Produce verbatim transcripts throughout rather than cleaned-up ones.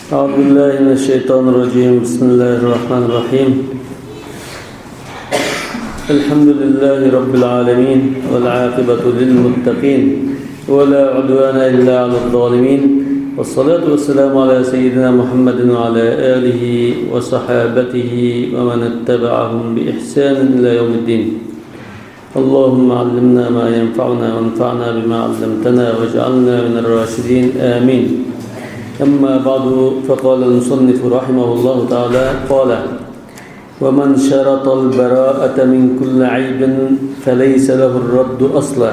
أعوذ بالله من الشيطان الرجيم. بسم الله الرحمن الرحيم. الحمد لله رب العالمين، والعاقبة للمتقين، ولا عدوان إلا على الظالمين، والصلاة والسلام على سيدنا محمد وعلى آله وصحابته ومن اتبعهم بإحسان إلى يوم الدين. اللهم علمنا ما ينفعنا وانفعنا بما علمتنا واجعلنا من الراشدين. آمين. أما بعد، فقال المصنف رحمه الله تعالى، قال: ومن شرط البراءة من كل عيب فليس له الرد أصلا.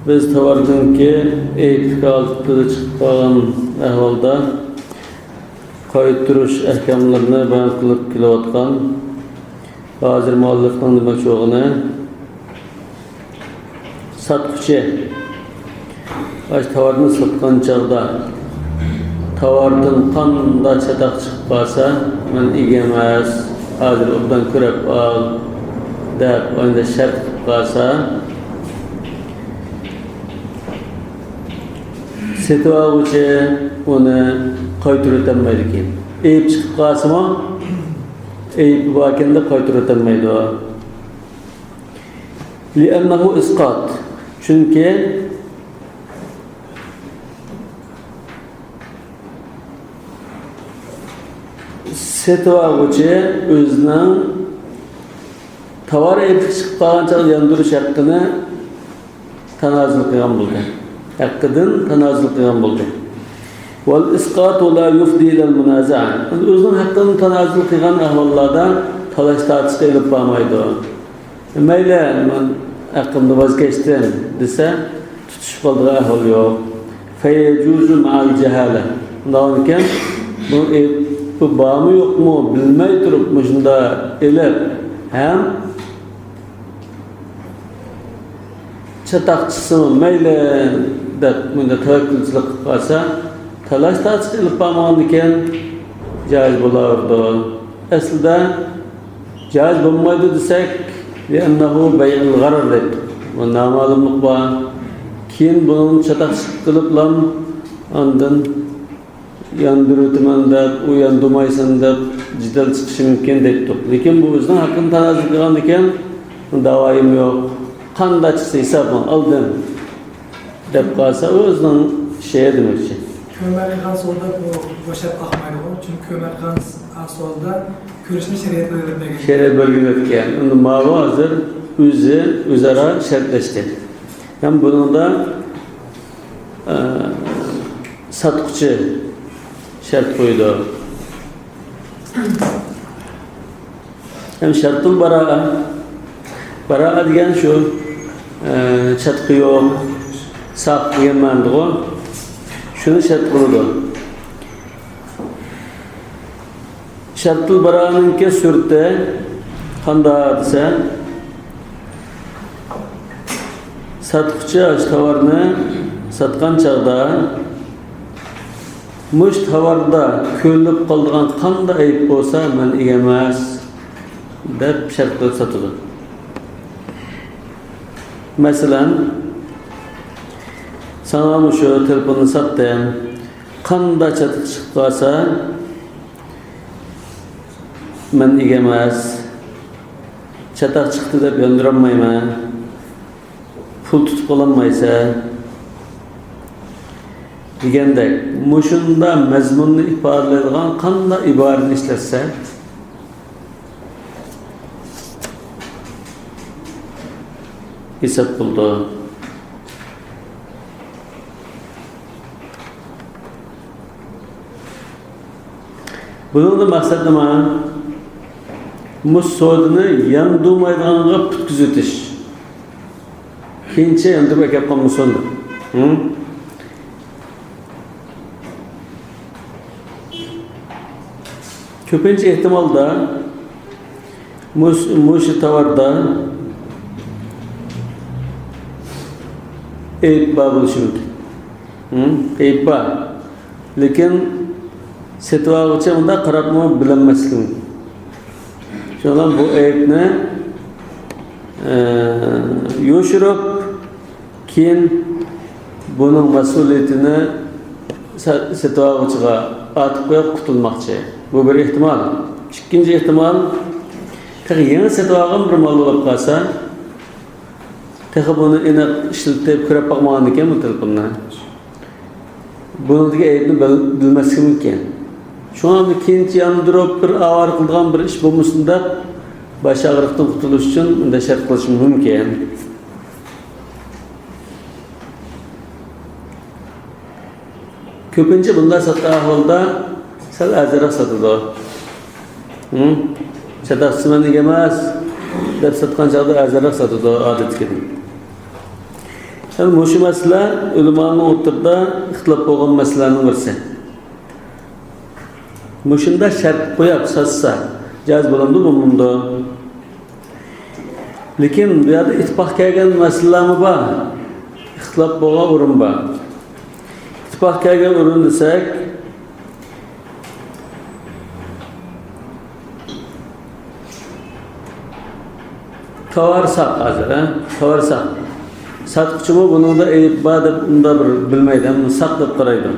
بىز تاۋاردىنكى ئەيىبلىك ھالىتىدە چىقىپ قالغان ئەھۋالدا قايتۇرۇش ئەھكاملىرىنى بايان قىلىپ كېلىۋاتقان ھازىر مۇئەللىپنىڭ دېمەكچى بولغىنى، ساتقۇچى ئاشۇ تاۋارنى ساتقان چاغدا تاۋاردىن قانداق چاتاق چىقىپ قالسا، مەن ئىگە ئەمەس، ھازىر ئوبدان كۆرۈپ ئال دەپ ئانداق شەرت قىلىپ قالسا، سېتىۋالغۇچى ئۇنى قايتۇرۇۋېتەلمەيدىكەن. ئەيىب چىقىپ قالسىمۇ، ئەيىبى باركەن دەپ قايتۇرۇۋېتەلمەيدۇ. لأنه إسقاط. چۈنكى سېتىۋالغۇچى ئۆزىنىڭ تاۋار ئەيىبلىك چىقىپ قالغان چاغدا ياندۇرۇش ھەققىنى تانازۇل قىلغان بولدى. ھەققىدىن تانازۇل قىلغان بولدى. والإسقاط لا يفضي إلى المنازعة. ئۆزىنىڭ ھەققىدىن تانازۇل قىلغان ئەھۋاللاردا تالاش تارتىشقا ئېلىپ بارمايدۇ. مەيلى، مەن ھەققىمدىن ۋاز كەچتىم دېسە، تۇتۇشۇپ قالىدىغان ئەھۋال يوق. فيجوز مع الجهالة. ئۇنداق ئىكەن، بۇ ئېيتىپ، بۇ بارمۇ يوقمۇ بىلمەي تۇرۇپ مۇشۇنداق ئېلىپ ھەم چاتاقچىسىمۇ مەيلى دەپ مۇنداق تەۋەككۈلچىلىك قىلىپ قالسا، تالاش تارتىشقا ئېلىپ بارمىغاندىكىن جايىز بولاۋېرىدۇ. ئەسلىدە جايىز بولمايدۇ دېسەك، لأنه بيع الغرر دەيدۇ. بۇ نامەلۇملۇق بار. كېيىن بۇنىڭ چاتاقچىلىق قىلىپلا ئاندىن ياندۇرۇۋېتىمەن دەپ، ئۇ ياندۇرمايسەن دەپ جېدەل چىقىشى مۇمكىن دەيتتۇق. لېكىن بۇ ئۆزىنىڭ ھەققىنى تانازۇل قىلغاندىكىن داۋايىم يوق. قانداق چىقسا ھېسابىڭ ئالدىم دەپ قالسا، ئۇ ئۆزىنىڭ ئىشى دېمەكچى. كۆرمەي قىلغان سودا بۇ، بوشاپ باقمايدىغۇ. چۈنكى كۆرمەي قىلغان سودا كۆرۈشنى شەرىئەت بەلگىلەپ بەرگەن. شەرىئەت بەلگىلەپ بەرگەن. ئەمدى ماۋۇ ھازىر ئۆزى، ئۆزئارا شەرتلەشتى. ھەم بۇنىڭدا، ئە، ساتقۇچى شەرت قويىدۇ. ھەم شەرتۇل باراءە. باراءە دېگەن شۇ، ئە، چاتىقى يوق، ساق دېگەن مەنىدىغۇ. شۇنى شەرت قىلىدۇ. شەرتۇل باراءەنىڭكى سۈرىتى قانداق دېسە، ساتقۇچى ئاشۇ تاۋارنى ساتقان چاغدا، مۇشۇ تاۋاردا كۆرۈلۈپ قالىدىغان قانداق ئەيىب بولسا، مەن ئىگە ئەمەس دەپ شەرت قىلىپ ساتىدۇ. مەسىلەن، ساڭا مۇشۇ تېلېفوننى ساتتىم، قانداق چاتىقى چىقىپ قالسا، مەن ئىگە ئەمەس، چاتاق چىقتى دەپ ياندۇرالمايمەن، پۇل تۇتۇپ قالالمايسەن دېگەندەك، مۇشۇنداق مەزمۇننى ئىپادىلەيدىغان قانداق ئىبارىنى ئىشلەتسە، ھېساب بولىدۇ. بۇنىڭدا مەقسەت نېمە؟ مۇشۇ سودىنى ياندۇرمايدىغانغا پۈتكۈزۈۋېتىش. كېيىنچە ياندۇرۇپ ئەكەپ قالمىسۇن دەپ. ھە؟ كۆپىنچە ئېھتىمالدا مۇش-، مۇشۇ تاۋاردا ئەيىب بار بولۇشى مۇمكىن. ھە؟ ئەيىب بار. لېكىن سېتىۋالغۇچى ئۇنداق قاراپمۇ بىلەلمەسلىكى مۇمكىن. شۇنىڭ بىلەن بۇ ئەيىبنى، ئە، يوشۇرۇپ، كېيىن بۇنىڭ مەسئۇلىيىتىنى سا-، سېتىۋالغۇچىغا ئارتىپ قويۇپ قۇتۇلماقچى. بۇ بىر ئېھتىمال. ئىككىنچى ئېھتىمال، تېخى يېڭى سېتىۋالغان بىر مال بولۇپ قالسا، تېخى بۇنى ئېنىق ئىشلىتىپ كۆرۈپ باقمىغاندىكىن بۇ تېلېفوننى، بۇنىڭدىكى ئەيىبنى بىل-، بىلمەسلىكى مۇمكىن. شۇڭا بۇ كېيىنچە ياندۇرۇپ، بىر ئاۋارە قىلىدىغان بىر ئىش بولمىسۇن دەپ، باش ئاغرىقتىن قۇتۇلۇش ئۈچۈن بۇنداق شەرت قىلىشى مۇمكىن. كۆپىنچە بۇنداق ساتقان ئەھۋالدا سەل ئەرزانراق ساتىدۇ. ھە؟ چاتاقچىسى مەن ئىگە ئەمەس دەپ ساتقان چاغدا ئەرزانراق ساتىدۇ ئادەتتىكىدىن. يەنى مۇشۇ مەسىلە ئۆلىمانىڭ ئوتتۇرىدا ئىختىلاپ بولغان مەسىلىلەرنىڭ بىرسى. مۇشۇنداق شەرت قويۇپ ساتسا جائىز بولامدۇ، بولمامدۇ؟ لېكىن بۇ يەردە ئىتتىپاق كەلگەن مەسىلىلەرمۇ بار، ئىختىلاپ بولغان ئورۇن بار. ئىتتىپاق كەلگەن ئورۇن دېسەك، تاۋار ساق ھازىر، ھە؟ تاۋار ساق. ساتقۇچىمۇ بۇنىڭدا ئەيىب بار دەپ ئۇنداق بىر بىلمەيدۇ، ھەممىنى ساق دەپ قارايدۇ.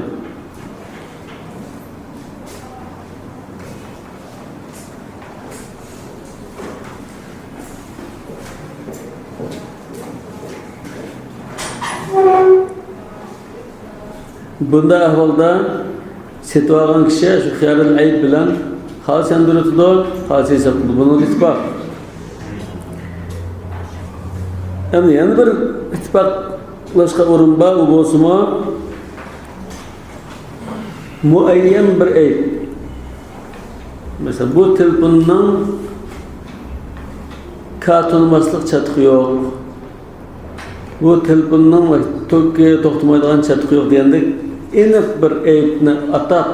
بۇنداق ئەھۋالدا سېتىۋالغان كىشى شۇ خىيارىل ئەيىب بىلەن خالىسا ياندۇرۇۋېتىدۇ، خالىسا ھېساب قىلىدۇ. بۇنىڭدا ئىتتىپاق. ئەمدى يەنە بىر ئىتتىپاقلاشقان ئورۇن بار، ئۇ بولسىمۇ، مۇئەييەن بىر ئەيىب. مەسىلەن، بۇ تېلېفوننىڭ كارتا ئۇنىماسلىق چاتىقى يوق. بۇ تېلېفوننىڭ توكى توختىمايدىغان چاتىقى يوق دېگەندەك ئېنىق بىر ئەيىبنى ئاتاپ،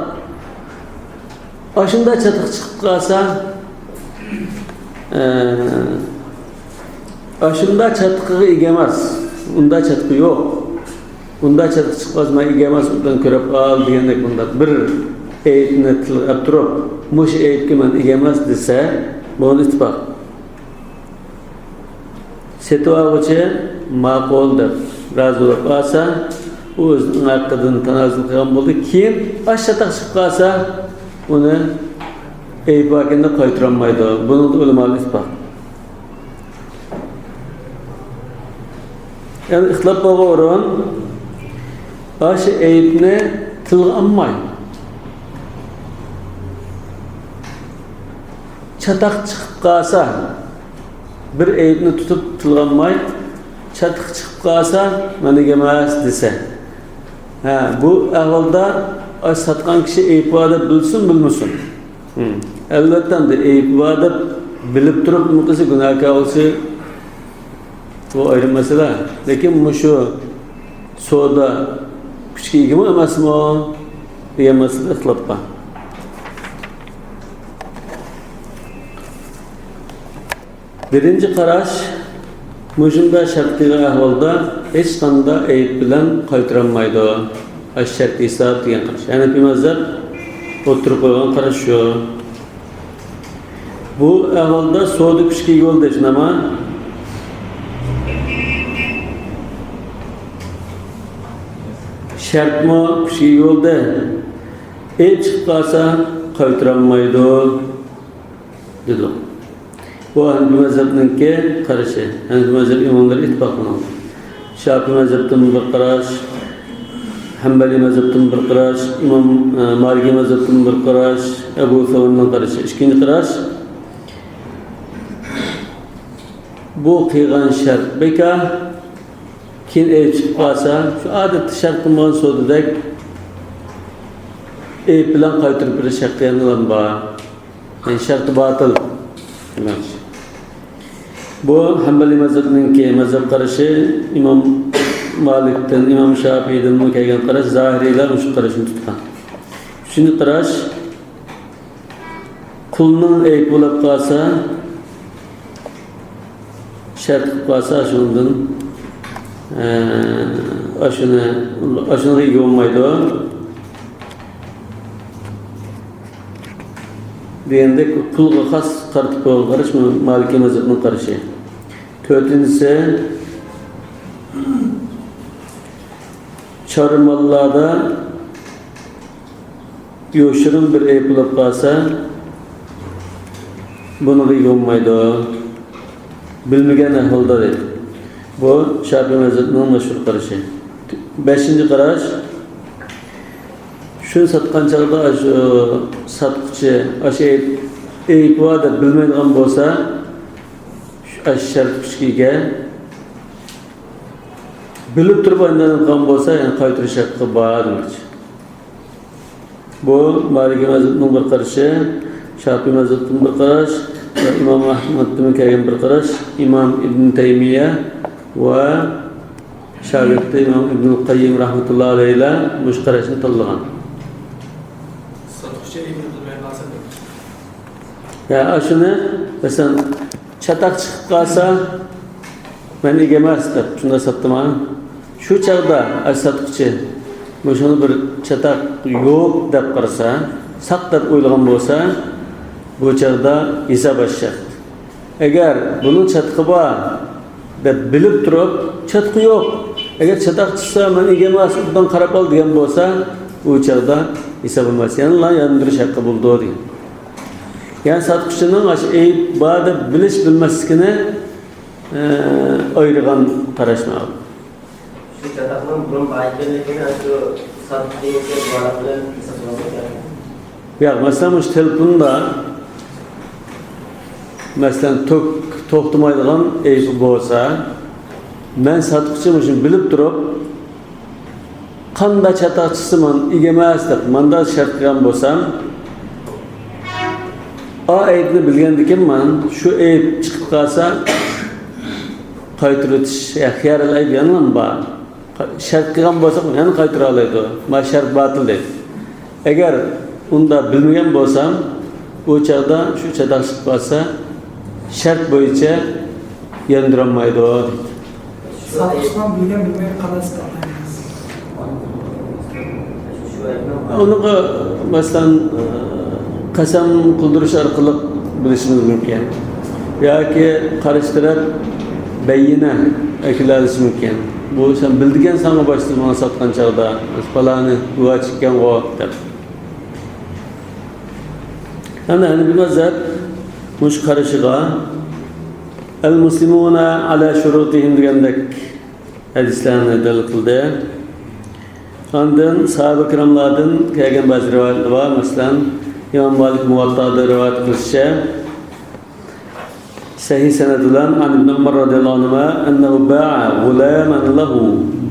ئاشۇنداق چاتىقى چىقىپ قالسا، ئە، ئاشۇنداق چاتىقىغا ئىگە ئەمەس، ئۇنداق چاتىقى يوق، ئۇنداق چاتىقى چىقىپ قالسا، مەن ئىگە ئەمەس، ئوبدان كۆرۈپ ئال دېگەندەك، بۇنداق بىر ئەيىبنى تىلغا ئېلىپ تۇرۇپ، مۇشۇ ئەيىبكە مەن ئىگە ئەمەس دېسە، بۇنى ئىتتىپاق. سېتىۋالغۇچى ماقۇل دەپ رازى بولۇپ قالسا، ئۇ ئۆزىنىڭ ھەققىدىن تانازۇل قىلغان بولدى. كېيىن ئاشۇ چاتاق چىقىپ قالسا، ئۇنى ئەيىب باركەن دەپ قايتۇرالمايدۇ. بۇنىڭدا ئۆلىمالار ئىتتىپاق. يەنى ئىختىلاپ بولغان ئورۇن، ئاشۇ ئەيىبنى تىلغا ئالماي، چاتاق چىقىپ قالسا، بىر ئەيىبنى تۇتۇپ تىلغا ئالماي، چاتىقى چىقىپ قالسا، مەن ئىگە ئەمەس دېسە. ھە، بۇ ئەھۋالدا ئاشۇ ساتقان كىشى ئەيىبى بار دەپ بىلسۇن، بىلمىسۇن. ھىم. ئەلۋەتتە، ئەمدى ئەيىبى بار دەپ بىلىپ تۇرۇپمۇ قىلسا گۇناھكار بولسا، بۇ ئايرىم مەسىلە. لېكىن مۇشۇ سودا كۈچكە ئىگىمۇ ئەمەسمۇ دېگەن مەسىلىدە ئىختىلاپ بار. بىرىنچى قاراش، مۇشۇنداق شەرت قىلغان ئەھۋالدا ھېچقانداق ئەيىب بىلەن قايتۇرالمايدۇ. ئاشۇ شەرت ھېساب دېگەن قاراش. ھەنەپىي مەزھەپ ئوتتۇرىغا قويغان قاراش شۇ. بۇ ئەھۋالدا سودا كۈچكە ئىگە بولدى، شۇنداقمۇ؟ شەرتمۇ كۈچكە ئىگە بولدى. ئەيىب چىقىپ قالسا قايتۇرالمايدۇ. دېدۇق. بۇ ھەنىپىي مەزھەپنىڭكى قارىشى. ھەنىپىي مەزھەپ ئىماملىرى ئىتتىپاق بۇنىڭغا. شاپىئىي مەزھەپتىن بىر قاراش، ھەمبەلىي مەزھەپتىن بىر قاراش، ئىمام، ئە، مالىكىي مەزھەپتىن بىر قاراش، ئەبۇ سەۋرنىڭ قارىشى. ئىككىنچى قاراش، بۇ قىلغان شەرت بىكار، كېيىن ئەيىب چىقىپ قالسا، شۇ ئادەتتە شەرت قىلمىغان سودىدەك ئەيىب بىلەن قايتۇرۇپ بېرىش ھەققى يەنىلا بار. يەنى شەرتى باتىل. بۇ ھەمبەلىي مەزھەپنىڭكى مەزھەپ قارىشى، ئىمام مالىكتىن، ئىمام شاپىئىدىنمۇ كەلگەن قاراش، زاھىرىيلار مۇشۇ قاراشنى تۇتقان. ئۈچىنچى قاراش، قۇلنىڭ ئەيىبى بولۇپ قالسا، شەرت قىلىپ قالسا، شۇنىڭدىن، ئە، ئاشۇنى، ئاشۇنىڭغا ئىگە بولمايدۇ. دېگەندەك، قۇلغا خاس قارىتىپ قويغان قاراش مالىكىي مەزھەپنىڭ قارىشى. تۆتىنچىسى، چارۋىلاردا يوشۇرۇن بىر ئەيىب بولۇپ قالسا، بۇنىڭغا ئىگە بولمايدۇ. بىلمىگەن ئەھۋالدا دەيدۇ. بۇ شاپىئىي مەزھەپنىڭ مەشھۇر قارىشى. بەشىنچى قاراش، شۇنى ساتقان چاغدا شۇ ساتقۇچى ئاشۇ ئەيىب، ئەيىب بار دەپ بىلمەيدىغان بولسا، شۇ ئاشۇ شەرت كۈچكە ئىگە. بىلىپ تۇرۇپ ئايلانغان بولسا، يەنە قايتۇرۇش ھەققى بار دېمەكچى. بۇ مالىكىي مەزھەپنىڭ بىر قارىشى، شاپىئىي مەزھەپتىن بىر قاراش، ۋە ئىمام ئەھمەدتىن كەلگەن بىر قاراش، ئىمام ئىبن تەيمىيە ۋە شاگىرتى ئىمام ئىبنۇل قەييىم رەھمەتۇللا ئەلەيھىلەر مۇشۇ قاراشنى تاللىغان. ساتقۇچى ئەيىبنى بىلمەي قالسا نېمە؟ يا، ئاشۇنى، مەسىلەن، چاتاق چىقىپ قالسا، مەن ئىگە ئەمەس دەپ شۇنداق ساتتىما؟ شۇ چاغدا ئاشۇ ساتقۇچى مۇشۇنى بىر چاتاق يوق دەپ قارىسا، ساق دەپ ئويلىغان بولسا، بۇ چاغدا ھېساب ئاچىشاتتى. ئەگەر بۇنىڭ چاتىقى بار دەپ بىلىپ تۇرۇپ، چاتىقى يوق، ئەگەر چاتاق چىقسا، مەن ئىگە ئەمەس، ئوبدان قاراپ ئال دېگەن بولسا، ئۇ چاغدا ھېساب ئەمەس، يەنىلا ياندۇرۇش ھەققى بولىدۇ دېگەن. يەنى ساتقۇچىنىڭ ئاشۇ ئەيىب بار دەپ بىلىش بىلمەسلىكىنى، ئە، ئايرىغان قاراش ماۋۇ. شۇ چاتاقنىڭ بۇرۇن بار ئىكەنلىكىنى شۇ ساتقۇچى بارلىق بىلەن ھېسابلىماقچى. ياق، مەسىلەن، مۇشۇ تېلېفوندا، مەسىلەن، توك توختىمايدىغان ئەيىبى بولسا، مەن ساتقۇچى مۇشۇنى بىلىپ تۇرۇپ، قانداق چاتاق چىقسا مەن ئىگە ئەمەس دەپ ماندا شەرت قىلغان بولسام، ئا ئەيىبنى بىلگەندىكىن مەن شۇ ئەيىب چىقىپ قالسا، قايتۇرۇۋېتىش خىيارىل ئەيىب يەنىلا بار. شەرت قىلغان بولساق يەنە قايتۇرالايدۇ. ما شەرت باتىل دەيدۇ. ئەگەر ئۇندا بىلمىگەن بولسام، ئۇ چاغدا شۇ چاتاق چىقىپ قالسا، شەرت بويىچە ياندۇرالمايدۇ دەيدۇ. ساتقۇچىنىڭ بىلگەن بىلمىگەن قانداق ئىسپاتلايمىز؟ ئۇنىڭغا، مەسىلەن، قەسەم قىلدۇرۇش ئارقىلىق بىلىشىمىز مۇمكىن. ياكى قارشى تەرەپ بەييىنە ئەكېلەلىشى مۇمكىن. بۇ سەن بىلىدىكەنسەن باشتا ماڭا ساتقان چاغدا، پالانى گۇۋاچى ئىكەنغۇ دەپ. ئەمدى ھەنىپىي مەزھەپ مۇشۇ قارىشىغا «المسلمون على شروطهم» دېگەندەك ھەدىسلەرنى دەلىل قىلدى. ئاندىن ساھابە كىراملاردىن كەلگەن بەزى رىۋايەتلەر بار. مەسىلەن، ئىمام مالىك مۇۋەتتادا رىۋايەت قىلىشىچە، سەھىھ سەنەد بىلەن عن ابن عمر رضي الله عنهما أنه باع غلاما له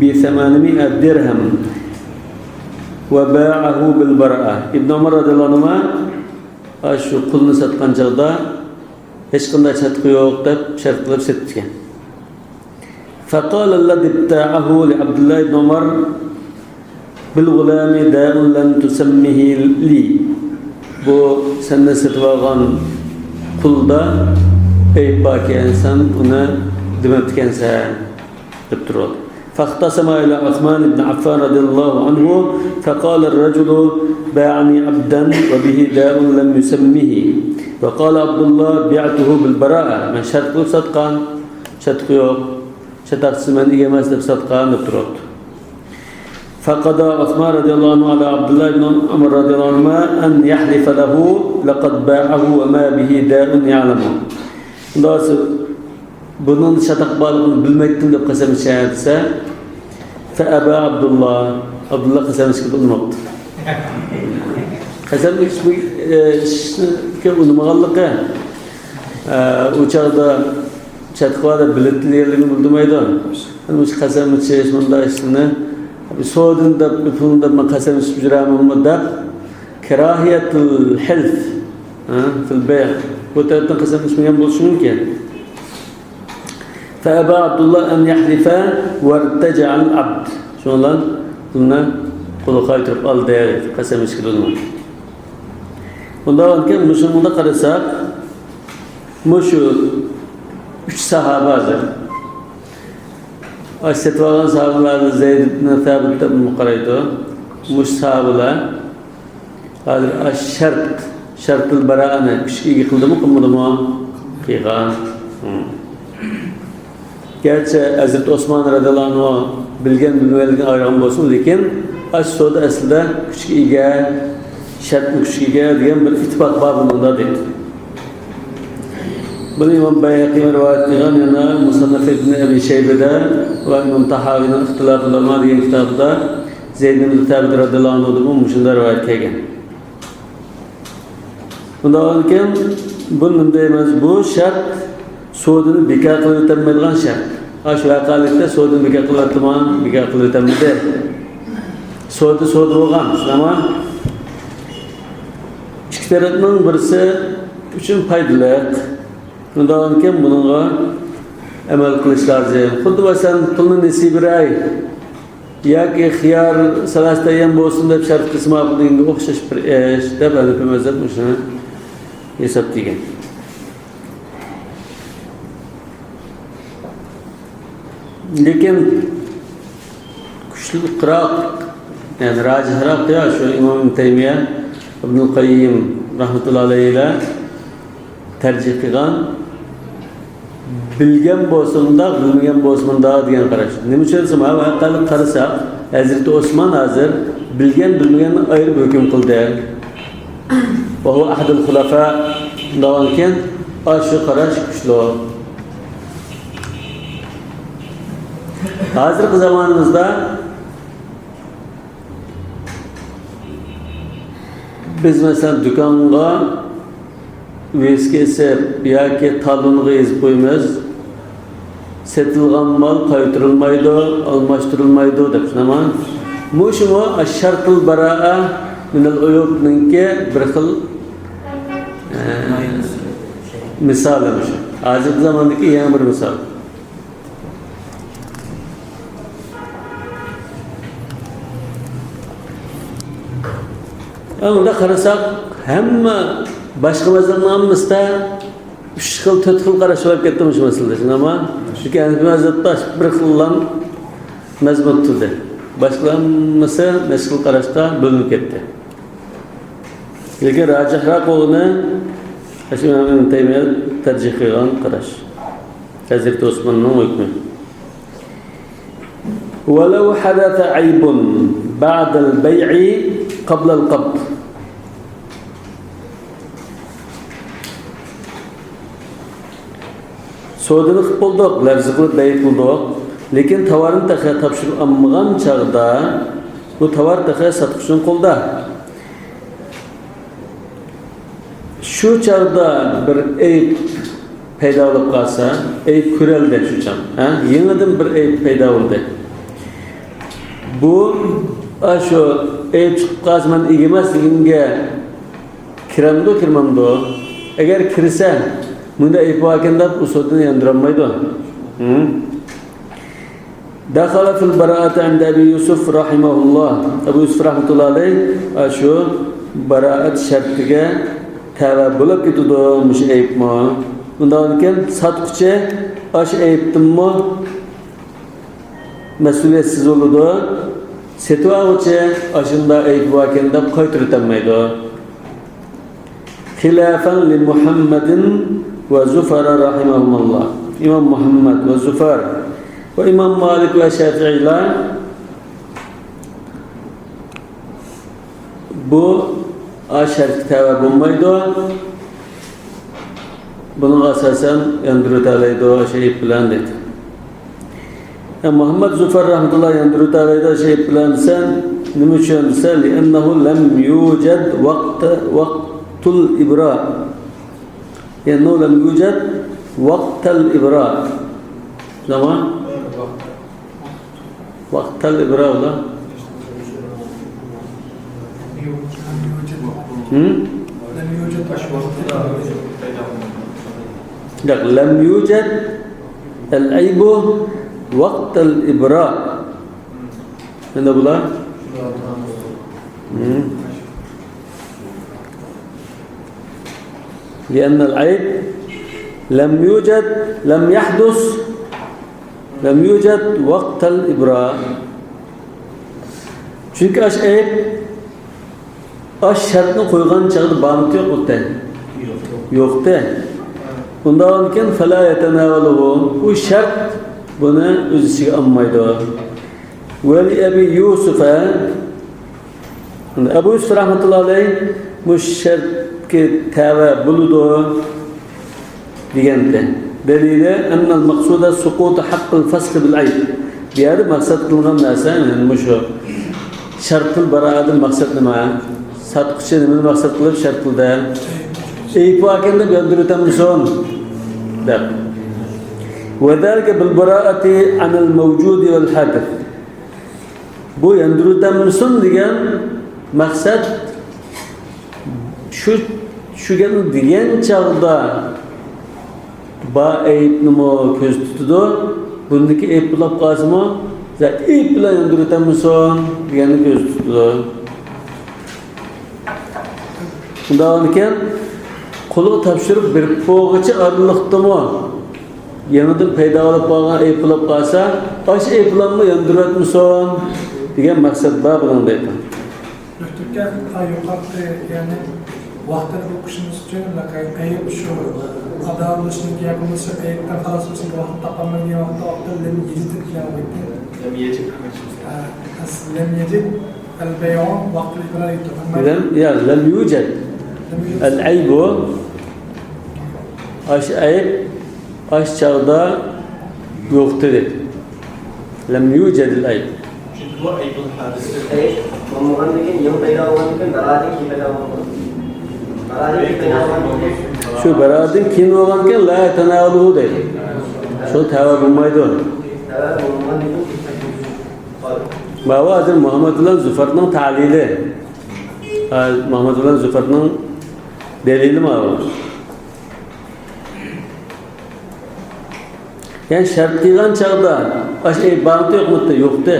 بثمانمائة درهم وباعه بالبراءة. ئىبن ئۆمەر رەزىياللاھۇ ئەنھۇما شۇ قۇلنى ساتقان چاغدا ھېچقانداق چاتىقى يوق دەپ شەرت قىلىپ سېتىپتىكەن. فقال الذي ابتاعه لعبد الله بن عمر: بالغلام داء لم تسمه لي. بۇ سەندىن سېتىۋالغان قۇلدا ئەيىب باركەن، سەن ئۇنى دېمەپتىكەنسەن، دەپ تۇرۇۋالدى. فاختصما إلى عثمان بن عفان رضي الله عنه فقال الرجل: باعني عبدا وبه داء لم يسمه. وقال عبد الله: بعته بالبراءة. مەن شەرت قىلىپ ساتقان، چاتىقى يوق. چاتاقچىسى مەن ئىگە ئەمەس دەپ ساتقان دەپ تۇرۇپتۇ. فقضى عثمان رضي الله عنه على عبد الله بن عمر رضي الله عنهما أن يحلف له لقد باعه وما به داء يعلمه. شۇنداق بولسا، بۇنىڭ چاتاق بارلىقىنى بىلمەيتتىم دەپ قەسەم ئىچەر دېسە، فأبى عبد الله، ئابدۇللا قەسەم ئىچكىلى ئۇنىماپتۇ. قەسەم ئىچمە-، ئىچىشكە ئۇنىمىغانلىقى، ئۇ چاغدا چاتىقى بار دەپ بىلەتتى دېگەنلىكىنى بىلدۈرمەيدۇ. مۇشۇ قەسەم ئىچىش، مۇنداق ئىشلارنى سودىن دەپ، پۇلنى دەپ، مەن قەسەم ئىچىپ يۈرەمەنمۇ دەپ، كراھىيەتۇل ھەلف، ھە، فىل بەيئ. بۇ تەرەپتىن قەسەم ئىچمىگەن بولۇشى مۇمكىن. فأبى عبد الله أن يحلف وارتجع العبد. شۇنىڭ بىلەن پۇلنى قۇلغا قايتۇرۇپ ئالدى، قەسەم ئىچكىلى ئۇنىمىدى. ئۇنداق ئىكەن، مۇشۇنىڭدا قارىساق، مۇشۇ ئۈچ ساھابە ھازىر. ئاشۇ سېتىۋالغان ساھابىلەردىن زەيد ئىبن سابىت دەپ قارايدۇ. مۇشۇ ساھابىلەر ھازىر ئاشۇ شەرت، شەرتۇل باراءەنى كۈچكە ئىگە قىلدىمۇ، قىلمىدىمۇ؟ قىلغان. ھىم. گەرچە ھەزرىتى ئوسمان رەزىياللاھۇ ئەنھۇ بىلگەن، بىلمىگەنلىكىنى ئايرىغان بولسۇن، لېكىن ئاشۇ سودا ئەسلىدە كۈچكە ئىگە، شەرتمۇ كۈچكە ئىگە دېگەن بىر ئىتتىپاق بار بۇنىڭدا دەيدۇ. بۇنى ئىمام بەيھەقىي رىۋايەت قىلغان، يەنە مۇسەننەف ئىبن ئەبى شەيبىدە ۋە ئىمام تاھاۋىنىڭ ئىختىلاف ئۇلەما دېگەن كىتابىدا زەيد ئىبن سابىت رەزىياللاھۇ ئەنھۇدىنمۇ مۇشۇنداق رىۋايەت كەلگەن. بۇنداق بولغانكەن، بۇ نېمە دەيمىز؟ بۇ شەرت سودىنى بىكار قىلىۋېتەلمەيدىغان شەرت. ئاشۇ ۋەقەلىكتە سودىنى بىكار قىلىۋەتتىما؟ بىكار قىلىۋېتەلمىدى. سودا سودا بولغان، شۇنداقمۇ؟ ئىككى تەرەپنىڭ بىرسى ئۈچۈن پايدىلىق. شۇنداق بولغانكەن، بۇنىڭغا ئەمەل قىلىش لازىم. خۇددى مەسىلەن، پۇلنى نېسى بېرەي ياكى خىيار سەلاسىتەييەن بولسۇن دەپ شەرت قىلسىمۇ، بۇنىڭغا ئوخشاش بىر ئىش دەپ ھەنەفىي مەزھەپ مۇشۇنى ھېسابلىغان. لېكىن كۈچلۈكرەك، يەنى راجىھراق يا شۇ ئىمام ئىبن تەيمىيە، ئىبنۇل قەييىم رەھمەتۇللا ئەلەيھىلەر تەرجىھ قىلغان، بىلگەن بولسا مۇنداق، بىلمىگەن بولسا مۇنداق دېگەن قاراش. نېمە ئۈچۈن دېسە، مانا بۇ ھەققىدە قارىساق، ھەزرىتى ئوسمان ھازىر بىلگەن، بىلمىگەننى ئايرىپ ھۆكۈم قىلدى. ۋە ھۇۋە ئەھدۇل خۇلەفا دېگەنكەن، ئاشۇ قاراش كۈچلۈك. ھازىرقى زامانىمىزدا بىز، مەسىلەن، دۇكانغا ۋىسكى ئېسىپ ياكى تالونغا يېزىپ قويىمىز، سېتىلغان مال قايتۇرۇلمايدۇ، ئالماشتۇرۇلمايدۇ دەپ، شۇنداقمۇ؟ مۇشۇمۇ شەرتۇل باراءە مىنەل ئۇيۇبنىڭكى بىر خىل، ئە، مىسالى مۇشۇ. ھازىرقى زاماندىكى يېڭى بىر مىسال. ئەمدى قارىساق، ھەممە باشقا مەزھەپنىڭ ھەممىسىدە ئۈچ خىل، تۆت خىل قاراش بولۇپ كەتتى مۇشۇ مەسىلىدە، شۇنداقمۇ؟ چۈنكى ھەنەفىي مەزھەپتە بىر خىللا مەزمۇت تۇردى. باشقىلار ھەممىسى مەشغۇل قاراشقا بۆلۈنۈپ كەتتى. لېكىن راجىھراق بولغىنى ئاشۇ ئىمام ئىبن تەيمىيە تەرجىھ قىلغان قاراش. ھەزرىتى ئوسماننىڭ ھۆكمى. ولو حدث عيب بعد البيع قبل القبض. سودىنى قىلىپ بولدۇق، لەپزى قىلىپ بەي قىلدۇق. لېكىن تاۋارنى تېخى تاپشۇرۇپ ئالمىغان چاغدا، بۇ تاۋار تېخى ساتقۇچىنىڭ قولىدا. شۇ چاغدا بىر ئەيىب پەيدا بولۇپ قالسا، ئەيىب كۆرۈلدى شۇ چاغ، ھە؟ يېڭىدىن بىر ئەيىب پەيدا بولدى. بۇ، ئاشۇ ئەيىب چىقىپ قالسا، مەن ئىگە ئەمەس دېگەنگە كىرەمدۇ، كىرمەمدۇ؟ ئەگەر كىرسە، مۇندا ئەيىب باركەن دەپ ئۇ سودىنى ياندۇرالمايدۇ. ھە؟ دخل في البراءة عند أبي يوسف رحمه الله. ئەبۇ يۈسۈپ رەھمەتۇللا ئەلەيھ، ئاشۇ باراءەت شەرتىگە تەۋە بولۇپ كېتىدۇ مۇشۇ ئەيىبمۇ. ئۇنداقكەن، ساتقۇچى ئاشۇ ئەيىبتىنمۇ مەسئۇلىيەتسىز بولىدۇ. سېتىۋالغۇچى ئاشۇنداق ئەيىب باركەن دەپ قايتۇرۇۋېتەلمەيدۇ. خلافا لمحمد وزفر رحمهما الله. ئىمام مۇھەممەد ۋە زۇفەر ۋە ئىمام مالىك ۋە شافىئىيلار بۇ ئاشۇ شەرتكە تەۋە بولمايدۇ. بۇنىڭغا ئاساسەن ياندۇرۇۋېتەلەيدۇ، ئاشۇ ئەيىب بىلەن دەيدۇ. يا مۇھەممەد زۇفەر رەھمەتۇللا ياندۇرۇۋېتەلەيدۇ، ئاشۇ ئەيىب بىلەن دېسە، نېمە ئۈچۈن دېسە، لأنه لم يوجد وقت، وقت الإبراء. لأنه لم يوجد وقت الإبراء. شۇنداقمۇ؟ ۋاقتەل ئىبرا ئۇلار. ھىم؟ ياق، لم يوجد العيب وقت الإبراء. مانا بۇلار. ھىم. لأن العيب لم يوجد، لم يحدث، لم يوجد وقت الإبراء. چۈنكى ئاشۇ ئەيىب ئاشۇ شەرتنى قويغان چاغدا بارمىدى، يوقمىدى؟ يوقتى. ئۇنداقكەن، فلا يتناوله، ئۇ شەرت بۇنى ئۆز ئىچىگە ئالمايدۇ. ۋەلى ئەبى يۇسۇفە، ئەبۇ يۈسۈپ رەھمەتۇللا ئەلەيھ مۇشۇ شەرتكە تەۋە بولىدۇ دېگەنتى. دەلىلى، ئەننەل مەقسۇدە سۇقۇتۇ ھەققىل فەسخى بىل ئەيب. بۇ يەردە مەقسەت قىلىنغان نەرسە، يەنى مۇشۇ شەرتۇل بارائەدىن مەقسەت نېمە؟ ساتقۇچى نېمىنى مەقسەت قىلىپ شەرت قىلدى؟ ئەيىب باركەن دەپ ياندۇرۇۋېتەممىسۇن؟ دەپ. ۋەزالىكە بىل باراءەتى ئەنىل مەۋجۇدى ۋەل ھادىس. بۇ ياندۇرۇۋېتەممىسۇن دېگەن مەقسەت شۇ، شۇ گەپنى دېگەن چاغدا بار ئەيىبنىمۇ كۆزدە تۇتىدۇ. بۇندىكى ئەيىب بولۇپ قالسىمۇ، ئەيىب بىلەن ياندۇرۇۋېتەممىسۇن دېگەننى كۆزدە تۇتىدۇ. شۇنداق ئىكەن، قۇلغا تاپشۇرۇپ بېرىپ بولغۇچە ئارىلىقتىمۇ يېڭىدىن پەيدا بولۇپ قالغان ئەيىب بولۇپ قالسا، ئاشۇ ئەيىب بىلەنمۇ ياندۇرۇۋەتمىسۇن دېگەن مەقسەت بار بۇنىڭدا. دوكتور ئاكا، يۇقىرىقى، يەنى ۋاقتىدا ئوقۇشىمىز ئۈچۈن، ئەيىب شۇ ئادا بولۇشنىڭ ياكى بولمىسا ئەيىبتىن خالاس بولۇشنىڭ ۋاقتى تاپالمىغان ۋاقىتتا ۋاقتىدا لەم يېجىد دېگەن ۋاقىت. لەم يېجىد. ھە، لەم يېجىد. ئەل بەيئۇ ۋاقتىدا ئىبارەت. لەم، يا، لەم يۇجەد. لەم يۇجەد. ئەل ئەيبۇ. ئاش ئەيب، ئاش چاغدا يوقتى دەيدۇ. لەم يۇجەدىل ئەيب. چۈنكى بۇ ئەيبۇل ھادىس. ئەيب بولمىغاندىن كېيىن، يېڭى پەيدا بولغاندىن كېيىن، بارادىن كېيىن پەيدا بولغان. بارادىن كېيىن پەيدا بولغاندىن كېيىن. شۇ بارادىن كېيىن بولغاندىن كېيىن، لا يەتەناۋەلۇھۇ دەيدۇ. شۇ تەۋە بولمايدۇ. تەۋە بولمىغاندىن كېيىن. ماۋۇ ھازىر مۇھەممەد بىلەن زۇفارنىڭ تەلىلى. ھە، مۇھەممەد بىلەن زۇفارنىڭ دەلىلى ماۋۇ. يەنى شەرت قىلغان چاغدا ئاشۇ ئەيىب بارمىدى، يوقمىدى؟ يوقتى.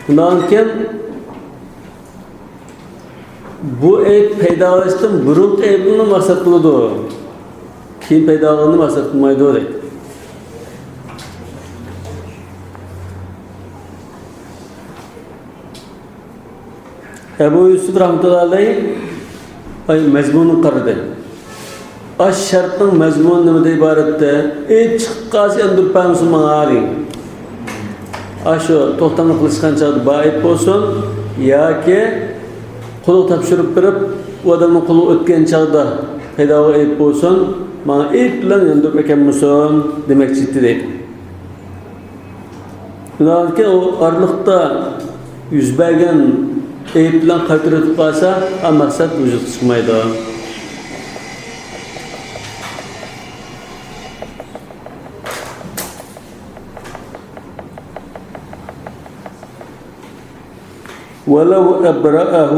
شۇنداقكەن، بۇ ئەيىب پەيدا بولۇشتىن بۇرۇنقى ئەيىبنى مەقسەت قىلىدۇ. كېيىن پەيدا بولغىنىنى مەقسەت قىلمايدۇ دەيدۇ. ئەبۇ يۈسۈپ رەھمەتۇللا ئەلەيھ، ئاي، مەزمۇنىنى قارىدى. ئاش شەرتنىڭ مەزمۇنى نېمىدىن ئىبارەتتى؟ ئېيىب چىقىپ قالسا ياندۇرۇپ بەرمىسۇن ماڭا دېگەن. ئاشۇ توختامنى قىلىشقان چاغدا بار ئېيىب بولسۇن ياكى قۇلغا تاپشۇرۇپ بېرىپ، ئۇ ئادەمنىڭ قولىغا ئۆتكەن چاغدا پەيدا بولغان ئېيىب بولسۇن، ماڭا ئېيىب بىلەن ياندۇرۇپ ئەكەلمىسۇن دېمەكچى ئىدى دەيدۇ. شۇنداقكەن، ئۇ ئارىلىقتا يۈز بەرگەن ئەيىب بىلەن قايتۇرۇۋېتىپ قالسا، ئا مەقسەت ۋۇجۇدقا چىقمايدۇ. ولو أبرأه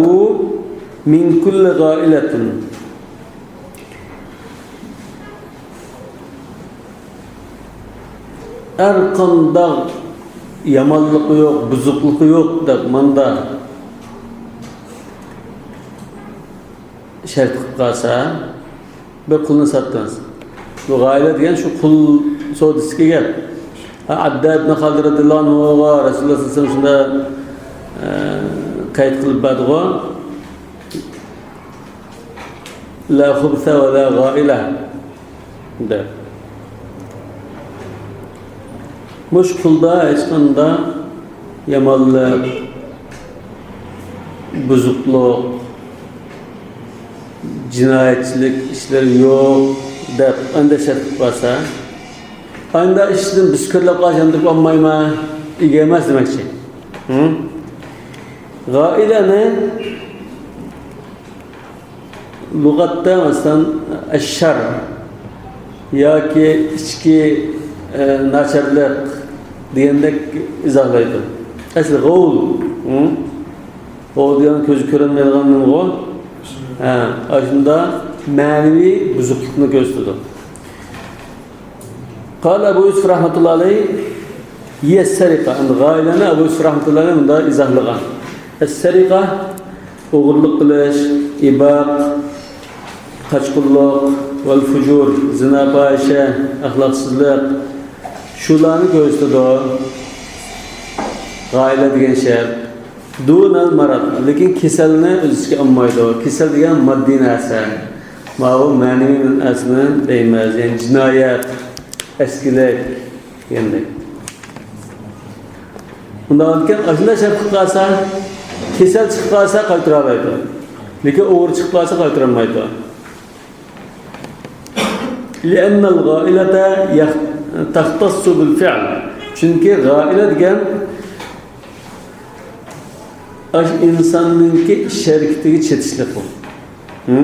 من كل غائلة. ھەر قانداق يامانلىقى يوق، بۇزۇقلۇقى يوق دەپ ماندا شەرت قىلىپ قالسا، بىر قۇلنى ساتتىڭىز. بۇ غايىلە دېگەن شۇ قۇل سودىسىدىكى گەپ. ھە، ئابدۇللا ئىبن خالىد رەزىياللاھۇ ئەنھۇغا رەسۇلۇللاھ سەللەللاھۇ ئەلەيھى ۋەسەللەم شۇنداق، ئە، قەيت قىلىپ بەردىغۇ. لا خبث ولا غائلة دەپ. مۇشۇ قۇلدا ھېچقانداق يامانلىق، بۇزۇقلۇق، جىنايەتچىلىك ئىشلىرى يوق دەپ ئەندىشە قىلىپ قالسا، ئانداق ئىشتىن بىز كۆرۈپ قالسا ياندۇرۇپ ئالمايمەن، ئىگە ئەمەس دېمەكچى. ھە؟ غائىلەنى لۇغەتتە، مەسىلەن، ئەششەر ياكى ئىچكى، ئە، ناچارلىق دېگەندەك ئىزاھلايدۇ. ئەسلى غول، ھە؟ غول دېگەن كۆزگە كۆرۈنمەيدىغان نېمىغۇ؟ ھە، ئاشۇنداق مەنىۋى بۇزۇقلۇقنى كۆرسىتىدۇ. قال ئەبۇ يۈسۈپ رەھمەتۇللا ئەلەيھ، ھىيە سەرىقە. ئەمدى غايىلەنى ئەبۇ يۈسۈپ رەھمەتۇللا ئەلەيھ مۇنداق ئىزاھلىغان. ئەس-سەرىقە، ئوغرىلىق قىلىش، ئىباق، قاچقۇنلۇق، ۋەل فۇجۇر، زىنا، پاھىشە، ئەخلاقسىزلىق، شۇلارنى كۆرسىتىدۇ. غايىلە دېگەن شەرت. دۇنەل مەرەد، لېكىن كېسەلنى ئۆز ئىچىگە ئالمايدۇ. كېسەل دېگەن ماددىي نەرسە. ماۋۇ مەنىۋى نەرسىنى دەيمىز، يەنى جىنايەت، ئەسكىلىك دېگەندەك. ئۇنداق ئىكەن، ئاشۇنداق شەرت قىلىپ قالسا، كېسەل چىقىپ قالسا قايتۇرالايدۇ. لېكىن ئوغرى چىقىپ قالسا قايتۇرالمايدۇ. لأن الغائلة يخ-، تختص بالفعل. چۈنكى غائلە دېگەن ئاشۇ ئىنساننىڭكى ئىش ھەرىكىتىگە چېتىشلىق ئۇ. ھە؟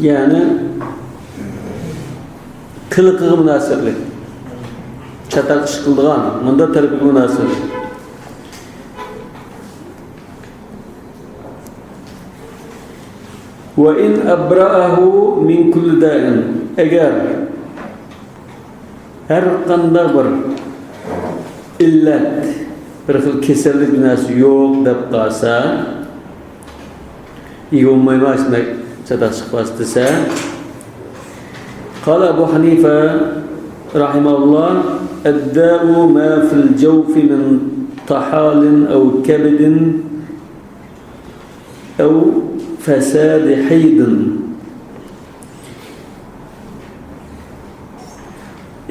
يەنى قىلىقىغا مۇناسىۋەتلىك. چاتاق ئىش قىلىدىغان، مۇنداق تەرىپىگە مۇناسىۋەتلىك. وإن أبرأه من كل داء. ئەگەر ھەر قانداق بىر ئىللەت، بىر خىل كېسەللىك بىر نەرسە يوق دەپ قالسا، ئىگە بولمايمەن، شۇنداق چاتاق چىقىپ قالسا دېسە، قال أبو حنيفة رحمه الله: الداء ما في الجوف من طحال أو كبد أو فساد حيض.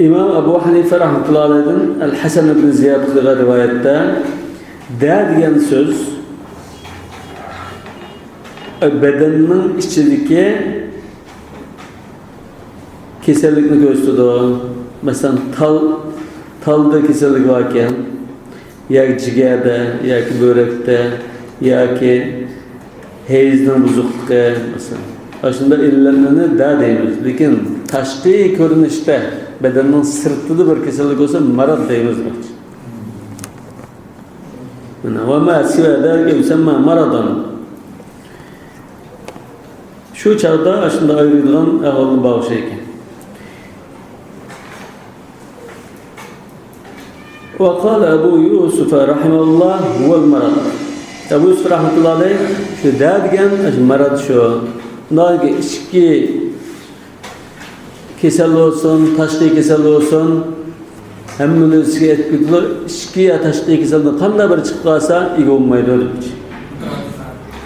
ئىمام ئەبۇ ھەنىفە رەھمەتۇللاھى ئەلەيھىدىن ئەل-ھەسەن ئىبن زىياد قىلغان رىۋايەتتە دە دېگەن سۆز بەدەننىڭ ئىچىدىكى كېسەللىكنى كۆرسىتىدۇ. مەسىلەن، تال، تالدا كېسەللىك باركەن، ياكى جىگەردە، ياكى بۆرەكتە، ياكى ھەيزنىڭ بۇزۇقلۇقى، مەسىلەن. ئاشۇنداق ئىللەتلەرنى دە دەيمىز. لېكىن تاشقى كۆرۈنۈشتە، بەدەننىڭ سىرتىدا بىر كېسەللىك بولسا، ماراد دەيمىز دېمەكچى. مانا، وما سوى ذلك يسمى مرضا. شۇ چاغدا ئاشۇنداق ئايرىيدىغان ئەھۋاللار بار ئوخشايدىكەن. وقال أبو يوسف رحمه الله هو المرض. ئەبۇ يۈسۈپ رەھمەتۇللاھى ئەلەيھ شۇ دە دېگەن ئاشۇ ماراد شۇ. ئۇنداق ئىچكى كېسەل بولسۇن، تاشقى كېسەل بولسۇن، ھەممىنى ئۆز ئىچىگە ئېلىپ كېتىدۇ. ئىچكى يا تاشقى كېسەلدىن قانداق بىرى چىقىپ قالسا، ئىگە بولمايدۇ دېمەكچى.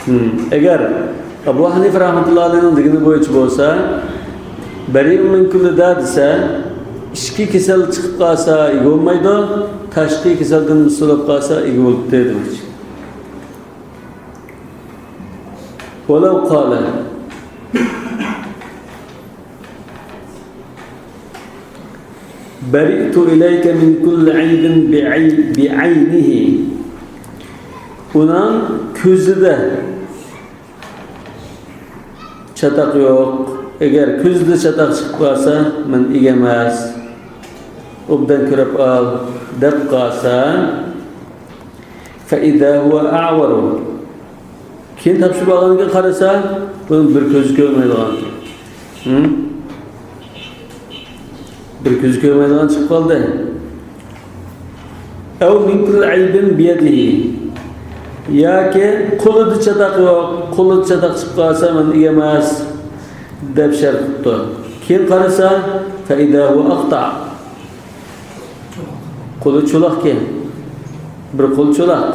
ھىم، ئەگەر ئەبۇ ھەنىفە رەھمەتۇللاھى ئەلەيھنىڭ دېگىنى بويىچە بولسا، بەرىئۇن مىن كۇللى داء دېسە، ئىچكى كېسەل چىقىپ قالسا، ئىگە بولمايدۇ، تاشقى كېسەلدىن مۇسۇلۇپ قالسا، ئىگە بولۇپتۇ دېمەكچى. ولو قال: برئت إليك من كل عيب بعي-، بعينه. ئۇنىڭ كۆزىدە چاتاق يوق. ئەگەر كۆزىدە چاتاق چىقىپ قالسا، مەن ئىگە ئەمەس. ئوبدان كۆرۈپ ئال، دەپ قالسا، فإذا هو أعور. كېيىن تاپشۇرۇپ ئالغاندىن كېيىن قارىسا، بۇنىڭ بىر كۆزى كۆرمەيدىغان. ھىم؟ بىر كۆزى كۆرمەيدىغان چىقىپ قالدى. أو من كل عيب بيده. ياكى قولىدا چاتاق يوق، قولىدا چاتاق چىقىپ قالسا، مەن ئىگە ئەمەس، دەپ شەرت قىپتۇ. كېيىن قارىسا، فإذا هو أقطع. قولى چولاقكەن. بىر قول چولاق.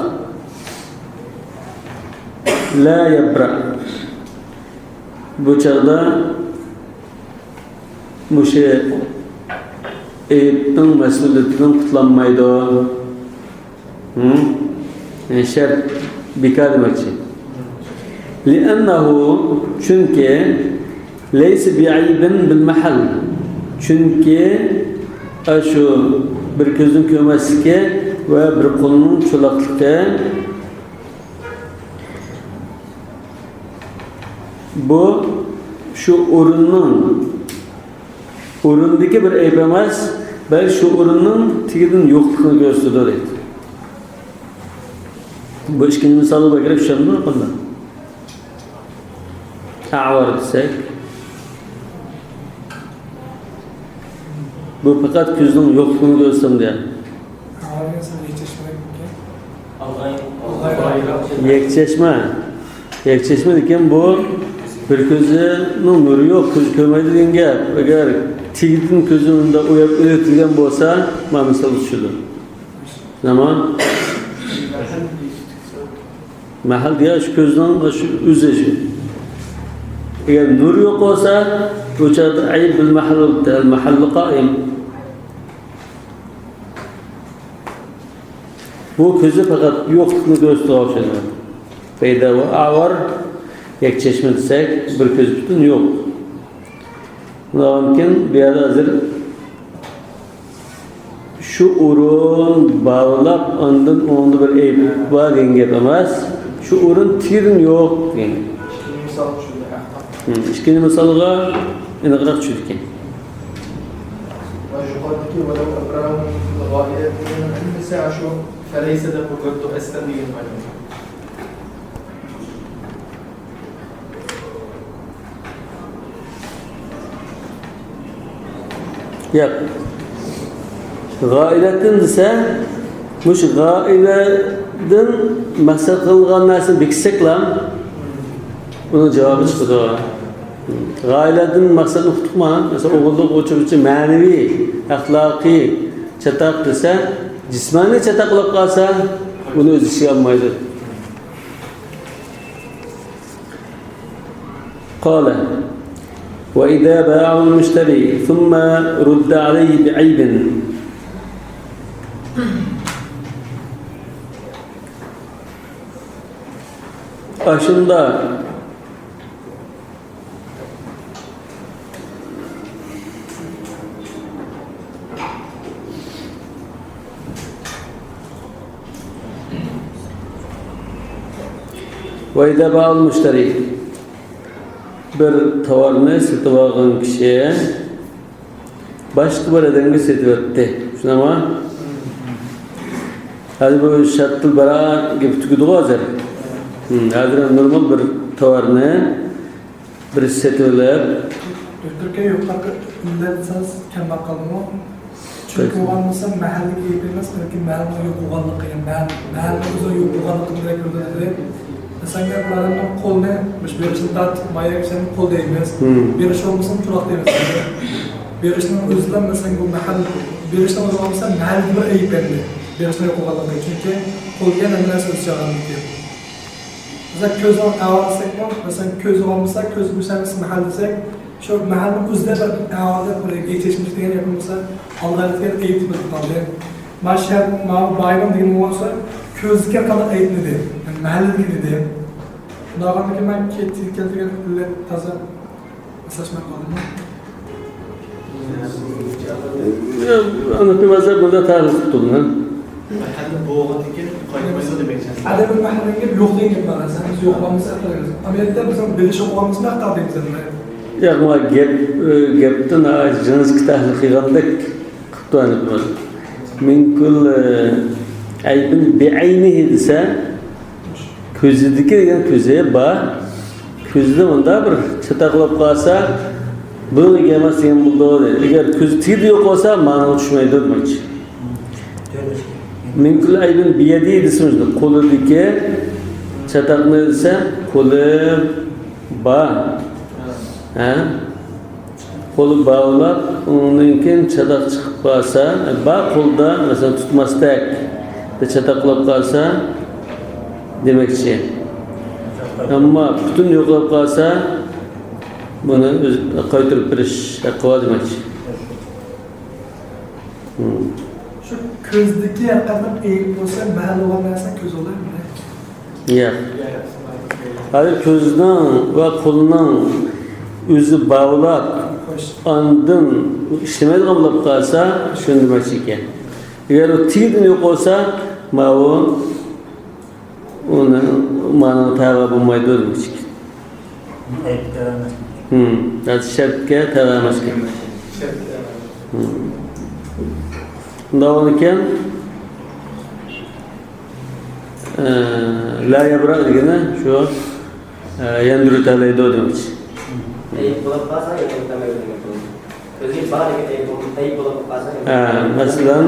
لا يبرأ. بۇ چاغدا مۇشۇ ئەيىبنىڭ مەسئۇلىيىتىدىن قۇتۇلالمايدۇ. ھىم؟ يەنى شەرت بىكار دېمەكچى. لأنه، چۈنكى، ليس بعيب بالمحل. چۈنكى ئاشۇ بىر كۆزنىڭ كۆرمەسلىكى ۋە بىر قولنىڭ چولاقلىقى بۇ شۇ ئورۇننىڭ، ئورۇندىكى بىر ئەيىب ئەمەس، بەلكى شۇ ئورۇننىڭ تېگىدىن يوقلۇقىنى كۆرسىتىدۇ دەيدۇ. بۇ ئىككىنچى مىسالغا بەكرەك چۈشەندىڭىز قانداق؟ ئەۋەر دېسەك، بۇ پەقەت كۆزنىڭ يوقلۇقىنى كۆرسىتىدۇ دېگەن. يەكچەشمە. يەكچەشمە دېگەن بۇ بىر كۆزىنىڭ نۇرى يوق، كۆزى كۆرمەيدۇ دېگەن گەپ. ئەگەر تېگىدىن كۆزىنى مۇنداق ئويۇپ ئۆتۈلگەن بولسا، مانا مىسالغا چۈشىدۇ. نېمە؟ مەھەل دېگەن شۇ كۆزنىڭ شۇ ئۆزى شۇ. ئەگەر نۇر يوق بولسا، بۇ چاغدا ئەيب بىل مەھەل بولۇپتۇ، ئەل مەھەللۇ قائىم. بۇ كۆزى پەقەت يوقلۇقنى كۆرسىتىدىغان ئوخشايدۇ. پەيدا ۋە ئاۋار يەكچەشمە دېسەك، بىر كۆزى پۈتۈن يوق. ئۇنىڭدىن كېيىن بۇ يەردە ھازىر شۇ ئورۇن باغلاپ، ئاندىن ئۇنىڭدا بىر ئەيب بار دېگەن گەپ ئەمەس. شۇ ئورۇن تېگىدىن يوق دېگەن. ئىككىنچى مىسال شۇ. ھە، ئىككىنچى مىسالغا ئېنىقراق چۈشىدىكەن. ۋە يۇقىرىدىكى ۋەلەۋ ئەبرەمۇ غائىلەتنىڭ ھەممىسى ئاشۇ فەلەيسە دەپ بۇ گەپتۇ ئەسلەن دېگەن مەنىدە. ياق. غائىلەتتىن دېسە، مۇشۇ غائىلەدىن مەقسەت قىلغان نەرسىنى بېكىتسەكلا، ئۇنىڭ جاۋابى چىقىدۇ. غائىلەدىن مەقسەتنى ئۇقتۇقما؟ مەسىلەن، ئوغۇللۇق ئوچۇقچە مەنىۋى، ئەخلاقىي چاتاق دېسە، جىسمانىي چاتاقلاپ قالسا، ئۇنى ئۆز ئىچىگە ئالمايدۇ. قال: وإذا باعه المشتري ثم رد عليه بعيب. ئاشۇنداق ۋەيدە باھال مۇشتەرى، بىر تاۋارنى سېتىۋالغان كىشى باشقا بىر ئادەمگە سېتىۋەتتى. شۇنداقمۇ؟ ھازىر بۇ شەرتۇل بەراء گېپى تۈگىدىغۇ ھازىر. ھازىر نورمال بىر تاۋارنى بىرسى سېتىۋېلىپ. دوكتوركا، يۇقىرىقى ئىللەت سەل كەمرەك قالدىمۇ؟ چۈنكى ئوغان بولسا مەھەللىگە ئېيىپ ئەمەس، بەلكى مەھەللىنىڭ يوق بولغانلىقى، مەھەل-، مەھەللىنىڭ ئۆزىنىڭ يوق بولغانلىقىنى دېرەك بېرىدۇ دېدى. مەسىلەن، بىر ئادەمنىڭ قولىنى مۇشۇ بېرىشنى تارتىپ، مايا كىشىلەرنىڭ قول دەيمىز. بېرىش بولمىسا تۇراق دەيمىز. بېرىشنىڭ ئۆزىلا، مەسىلەن، بۇ مەھەل، بېرىشنىڭ ئۆزى بولمىسا مەھەللىگە بىر ئېيىپ ئەمدى. بېرىشنىڭ يوق بولغانلىقى. چۈنكى قول دېگەن ھەممە نەرسە ئۆز چاغىندىكى. مەسىلەن، كۆزنىڭ ئەۋازى دېسەكمۇ، مەسىلەن، كۆزى بولمىسا، كۆز مۇشۇ ئەمەس مەھەل دېسەك، شۇ مەھەلنىڭ ئۆزىدە بىر ئەۋازى، بىر ئېيتىشمىش دېگەن گەپ بولمىسا، ئالغا ئەيتكەن ئېيتىپ بولۇپ قالدى. مانا شەرت، مانا بايىنىڭ دېگىنى بولسا، كۆزدىكى قانداق ئەيىبنى دېدى، يەنى مەھەلدىكى دېدى. شۇنداق بولغاندىكىن مەن كېتىپ كەلتۈرگەن ئىللەت تازا ماسلاشماي قالدىمۇ؟ ھەنەفىي مەزھەپ بۇندا تەرىپ قىلىپ تۇرىمەن. مەھەلدە بولغاندىكىن قايتمايدۇ دېمەكچى. ئادەمنىڭ مەھەلدىن گەپ يوق دېگەن گەپ بار. سەن بىز يوق بولمىسا قىلىمىز. ئەمەلىيەتتە بىز بېرىشنى قىلغانمىز، مەقتەر دەيمىز ئەمدى. ياق، ما گەپ، ئە، گەپتىن، ئە، جىنسكا تەھلىل قىلغاندەك قىپتۇ ئەنە بۇ. مىن كۇللى، ئە، ئەيبىن بىئەينىھى دېسە، كۆزىدىكى دېگەن كۆزى بار. كۆزىدە مۇنداق بىر چاتاقلاپ قالسا، بۇنىڭ ئىگە ئەمەس دېگەن بولىدۇ. ئەگەر كۆزى تېگىدە يوق بولسا، مانىغا چۈشمەيدۇ دېمەكچى. مىن كۇللى ئەيبىن بىيەدىھى دېسىمىز، قولىدىكى چاتاقنى دېسە، قولى بار. ھە؟ قولى باغلاپ، ئۇنىڭدىن كېيىن چاتاق چىقىپ قالسا، بار قولدا، مەسىلەن، تۇتماستەك بىر چاتاقلاپ قالسا دېمەكچى. ئەمما پۈتۈن يوقاپ قالسا، بۇنى ئۆز-، قايتۇرۇپ بېرىش ھەققى بار دېمەكچى. شۇ كۆزدىكى ھەر قانداق ئەيىب بولسا، مەھەل بولغان نەرسە كۆز بولىدۇ. ياق. ھازىر كۆزنىڭ ۋە قولنىڭ ئۆزى باغلاپ، ئاندىن ئىشلىمەيدىغان بولۇپ قالسا، شۇنى دېمەكچى ئىكەن. ئەگەر ئۇ تېگىدىن يوق بولسا، ماۋۇ ئۇنى مانىڭ تەۋە بولمايدۇ دېمەكچى ئىكەن. ئەيىبكە تەۋە ئەمەس. ھىم، ھازىر شەرتكە تەۋە ئەمەس ئىكەن. ھىم. شۇنداق بولىدىكەن، ئە، لا يەبرا دېگىنى شۇ، ئە، ياندۇرۇۋېتەلەيدۇ دېمەكچى. ئەيىب بولۇپ قالسا، ياندۇرۇۋېتەلەيدۇ دېگەن بولىدۇ. ئۆزى بار لېكىن ئەيىب بولۇپ، ئەيىب بولۇپ قالسا، ئە، مەسىلەن،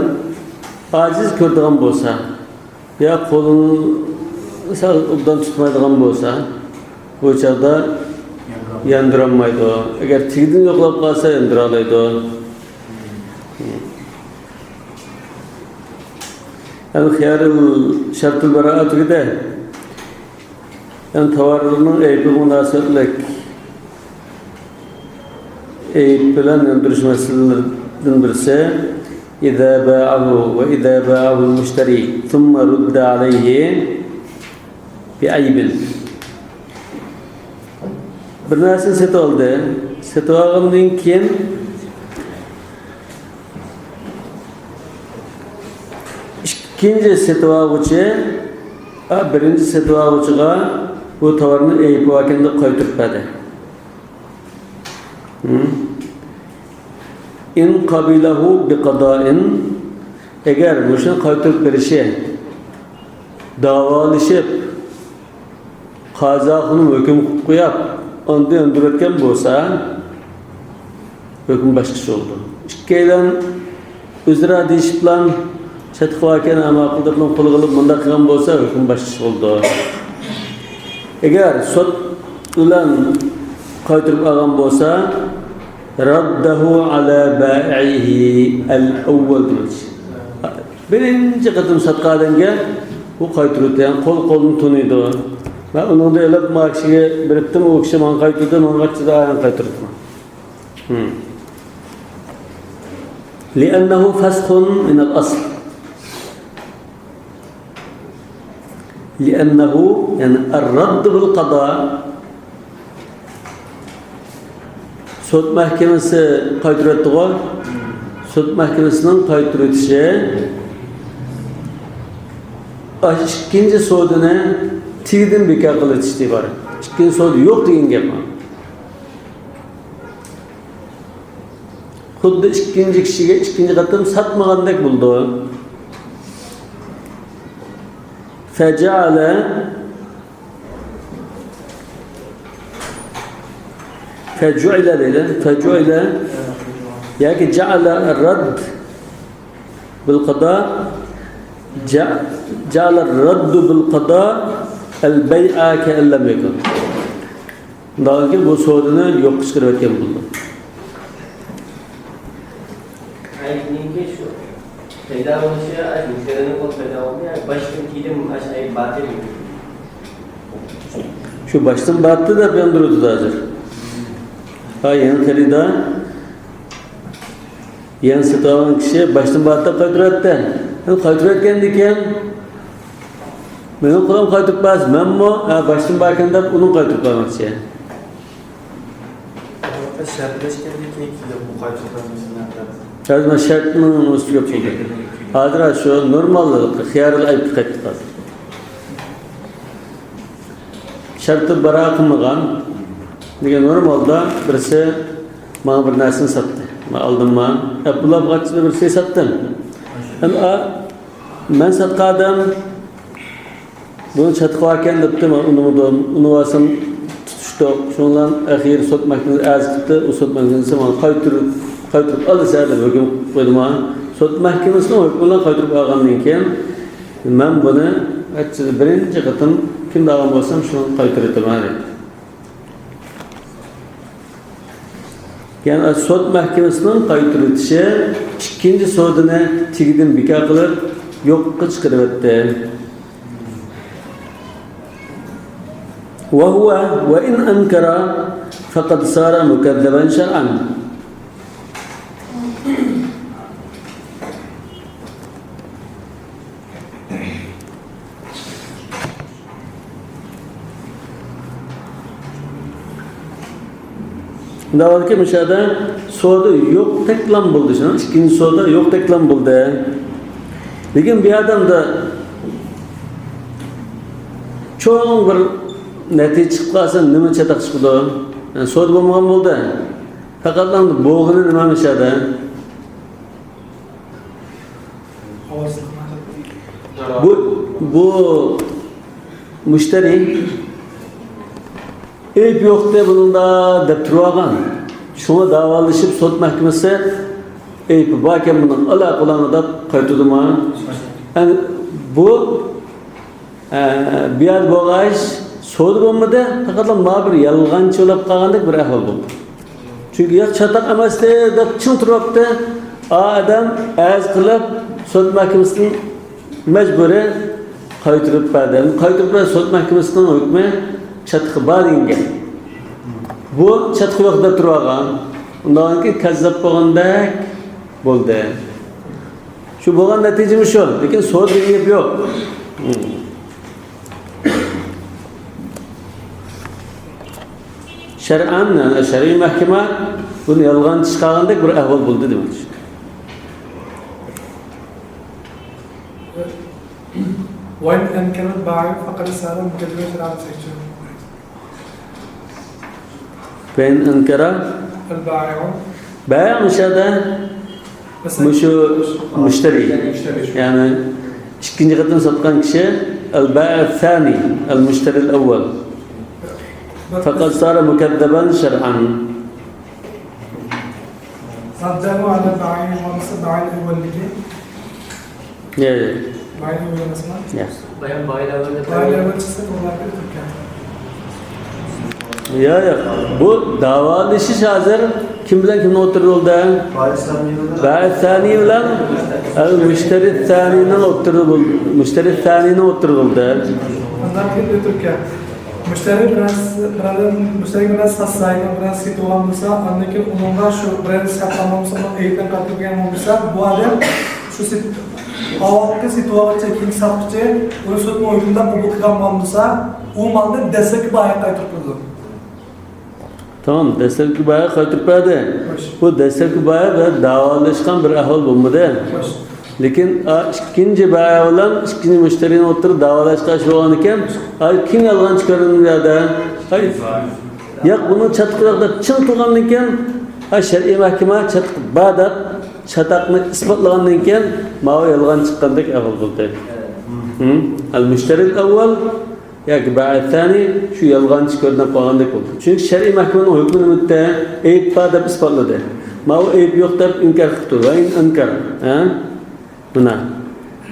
ئاجىز كۆرىدىغان بولسا، يا قولىنى سەل ئوبدان تۇتمايدىغان بولسا، بۇ چاغدا ياندۇرالمايدۇ. ئەگەر تېگىدىن يوقلاپ قالسا، ياندۇرالايدۇ. يەنى خىيارىل شەرتۇل بەرائە تۈگىدى. يەنى تاۋارنىڭ ئەيىبىگە مۇناسىۋەتلىك. ئەيىب بىلەن ياندۇرۇش مەسىلىلىرىدىن بىرسى، إذا باعه وإذا باعه المشتري ثم رد عليه بعيب. بىر نەرسىنى سېتىۋالدى. سېتىۋالغاندىن كېيىن ئىككىنچى سېتىۋالغۇچى، ئا، بىرىنچى سېتىۋالغۇچىغا بۇ تاۋارنى ئەيىبى باركەن دەپ قايتۇرۇپ بەردى. ھىم؟ إن قبله بقضاء، ئەگەر مۇشۇنى قايتۇرۇپ بېرىشى، داۋالىشىپ، قازاخۇنۇم ھۆكۈم قىلىپ قويۇپ، ئاندىن ئۆلتۈرۈۋەتكەن بولسا، ھۆكۈم باشقىچە بولىدۇ. ئىككىيلەن ئۆزئارا دېيىشىپلا، سېتىق باركەن، ماقۇل دەپلا قولغا ئېلىپ مۇنداق قىلغان بولسا، ھۆكۈم باشقىچە بولىدۇ. ئەگەر سوت بىلەن قايتۇرۇپ ئالغان بولسا، رده على بائعه الأول دېمەكچى. بىرىنچى قېتىم ساتقان ئادەمگە بۇ قايتۇرۇۋېتىدۇ، يەنى قول قولنى تونۇيدۇ. مەن ئۇنىڭدىن ئېلىپ، ما كىشىگە بېرىپتىم، ئۇ كىشى ماڭا قايتۇردى، ماڭا قايتۇردى، ئايان قايتۇردى. ھىم. لأنه فسخ من الأصل. لأنه، يەنى الرد بالقضاء، سوت مەھكىمىسى قايتۇرۇۋەتتىغۇ؟ سوت مەھكىمىسىنىڭ قايتۇرۇۋېتىشى ئىككىنچى سودىنى تېگىدىن بىكار قىلىۋېتىشتىن ئىبارەت. ئىككىنچى سودا يوق دېگەن گەپ. خۇددى ئىككىنچى كىشىگە ئىككىنچى قېتىم ساتمىغاندەك بولىدۇ. فجعل، فجعل دەيدۇ. فجعل ياكى جعل الرد بالقضاء، جع-، جعل الرد بالقضاء البيع كأن لم يكن. ئۇنداقكى بۇ سودىنى يوققا چىقىرىۋەتكەن بولىدۇ. ئەيىبنىڭكى شۇ پەيدا بولۇشى، ئاشۇ مۇشتەرىنىڭ قولىدا پەيدا بولدى، يا باشتىن كېيىن ئاشۇ ئەيىب بارتى. شۇ باشتىن بارتى دەپ ياندۇرۇۋېتىدۇ ھازىر. ھا، يېڭى خېرىدار، يەنە سېتىۋالغان كىشى باشتىن بارتى دەپ قايتۇرۇۋەتتى. ئەمدى قايتۇرۇۋەتكەندىن كېيىن، مېنىڭ قولۇم قايتۇرۇپ بەرسە، مەنمۇ، ھە، باشتىن باركەن دەپ ئۇنىڭ قايتۇرۇپ بەرمەكچى. شەرتلەشكەندىن كېيىن كېلىپ بۇ قايتۇرۇپ بەرمەكچى. ھازىر مانا شەرتنىڭ ئۈستىگە كەپ بولدى. ھازىر شۇ نورمال خىيارىي ئەيىبكە قايتتۇق ھازىر. شەرتى بارا قىلمىغان. لېكىن نورمالدا بىرسى ماڭا بىر نەرسىنى ساتتى. مەن ئالدىم ما. ئەپۇلاب غاچىنى بىرسىگە ساتتىم. ئەمما مەن ساتقان ئادەم بۇنى چاتىقى باركەن دەپتۇ، مەن ئۇنىمىدىم. ئۇنىۋالسام تۇتۇشتۇق. شۇنىڭ بىلەن ئەخىرى سوت مەھكىمىسى ئەرز قىپتۇ، ئۇ سوت مەھكىمىسى ماڭا قايتۇرۇپ، قايتۇرۇپ ئالىسەن دەپ ھۆكۈم قىلدى ماڭا. سوت مەھكىمىسىنىڭ ھۆكمى بىلەن قايتۇرۇپ ئالغاندىن كېيىن، مەن بۇنى ئەتىسى بىرىنچى قېتىم كىمدىن ئالغان بولسام، شۇنى قايتۇرۇۋېتىمەن دەيدۇ. يەنى سوت مەھكىمىسىنىڭ قايتۇرۇۋېتىشى ئىككىنچى سودىنى تېگىدىن بىكار قىلىپ، يوققا چىقىرىۋەتتى. وهو وإن أنكر فقد صار مكذبا شرعا. شۇنداق بولدىكى، مۇشۇ يەردە سودا يوقتەكلا بولدى، شۇ ئىككىنچى سودا يوقتەكلا بولدى. لېكىن بۇ ئادەمدە چوڭ بىر نەتىجە چىقىپ قالسا، نېمە چاتاق چىقىدۇ؟ يەنى سودا بولمىغان بولدى. پەقەتلا بولغىنى نېمە مۇشۇ يەردە؟ بۇ، بۇ مۇشتەرى ئەيىب يوقتى بۇنىڭدا دەپ تۇرۇۋالغان. شۇڭا داۋالىشىپ سوت مەھكىمىسى ئەيىبى باركەن بۇنىڭ، ئالا قۇلاڭ دەپ قايتۇردى ماڭا. ئەمدى بۇ ئە، بۇ يەردە بولغاچ، سودا بولمىدى، پەقەتلا مانا بىر يالغانچى بولۇپ قالغاندەك بىر ئەھۋال بولدى. چۈنكى ياق، چاتاق ئەمەستى دەپ چىڭ تۇرۇپتۇ. ئا ئادەم ئەرز قىلىپ، سوت مەھكىمىسىدىن مەجبۇرىي قايتۇرۇپ بەردى. قايتۇرۇپ بەردى، سوت مەھكىمىسىنىڭ ھۆكمى چاتىقى بار دېگەن گەپ. بۇ چاتىقى يوق دەپ تۇرۇۋالغان. ئۇنداقكى كەززاپ بولغاندەك بولدى. شۇ بولغان نەتىجىمۇ شۇ. لېكىن سودا دېگەن گەپ يوق. شەرئەن، يەنى شەرئىي مەھكىمە بۇنى يالغانچى چىقارغاندەك بىر ئەھۋال بولدى دېمەكچى. وإن أنكر البائع فقد صار مكذبا شرعا دېسەكچۇ؟ فإن أنكر البائع. بائع مۇشۇ يەردە مۇشۇ مۇشتەرى. مۇشتەرى. يەنى ئىككىنچى قېتىم ساتقان كىشى، البائع الثاني، المشتري الأول. فقد صار مكذبا شرعا. صدقه على البائع، بائع الأول. يا، يا. بايان بايلار بايلار چىقسا، بۇ داۋالىشىش ھازىر كىم بىلەن كىمنىڭ ئوتتۇرىدا بولدى؟ بائىسانى بىلەن ئەل مۇشتەرىسانىنىڭ ئوتتۇرىدا بولدى. مۇشتەرىسانىنىڭ ئوتتۇرىدا بولدى. ئاندىن كېيىن ئۆتۈركە. مۇشتەرى بىرەر، بىرەر، مۇشتەرى بىرەر ساتسا، بىرەر سېتىۋالغان بولسا، ئاندىن كېيىن ئۇنىڭغا شۇ بىرەر ساتقان بولسا، ئۇنىڭ ئەيىبىنى قايتۇرۇپ بەرگەن بولسا، بۇ ئادەم شۇ سېت-، ئاۋۋالقى سېتىۋالغۇچى، كېيىنكى ساتقۇچى ئۇنى سوتنىڭ ھۆكمىدە قوبۇل قىلغان بولمىسا، ئۇ مالنى دەسلەپكى بايىغا قايتۇرۇپ بېرىدۇ. تامام، دەسلەپكى بايىغا قايتۇرۇپ بەردى. خوش. بۇ دەسلەپكى بايىغا داۋالاشقان بىر ئەھۋال بولمىدى. خوش. لېكىن، ئا، ئىككىنچى بايىغ بىلەن ئىككىنچى مۇشتەرىنىڭ ئوتتۇرىدا داۋالاشقان ئىش بولغان ئىكەن، ئا، كىم يالغانچى كۆرۈندى بۇ يەردە؟ ئاي، ياق، بۇنىڭ چاتىقى يوق دەپ چىڭ تۇرغاندىن كېيىن، ئا، شەرئىي مەھكىمە چاتىقى بار دەپ، چاتاقنى ئىسپاتلىغاندىن كېيىن، ماۋۇ يالغان چىققاندەك ئەھۋال بولدى. ھىم؟ ئەل مۇشتەرىل ئەۋۋەل ياكى بائىسانى شۇ يالغانچى كۆرۈنۈپ قالغاندەك بولدى. چۈنكى شەرئىي مەھكىمىنىڭ ھۆكمى نېمىدە؟ ئەيىب بار دەپ ئىسپاتلىدى. ماۋۇ ئەيىب يوق دەپ ئىنكار قىلىپ تۇرىدۇ. ۋە ئىن ئەنكەر. ھە؟ مانا.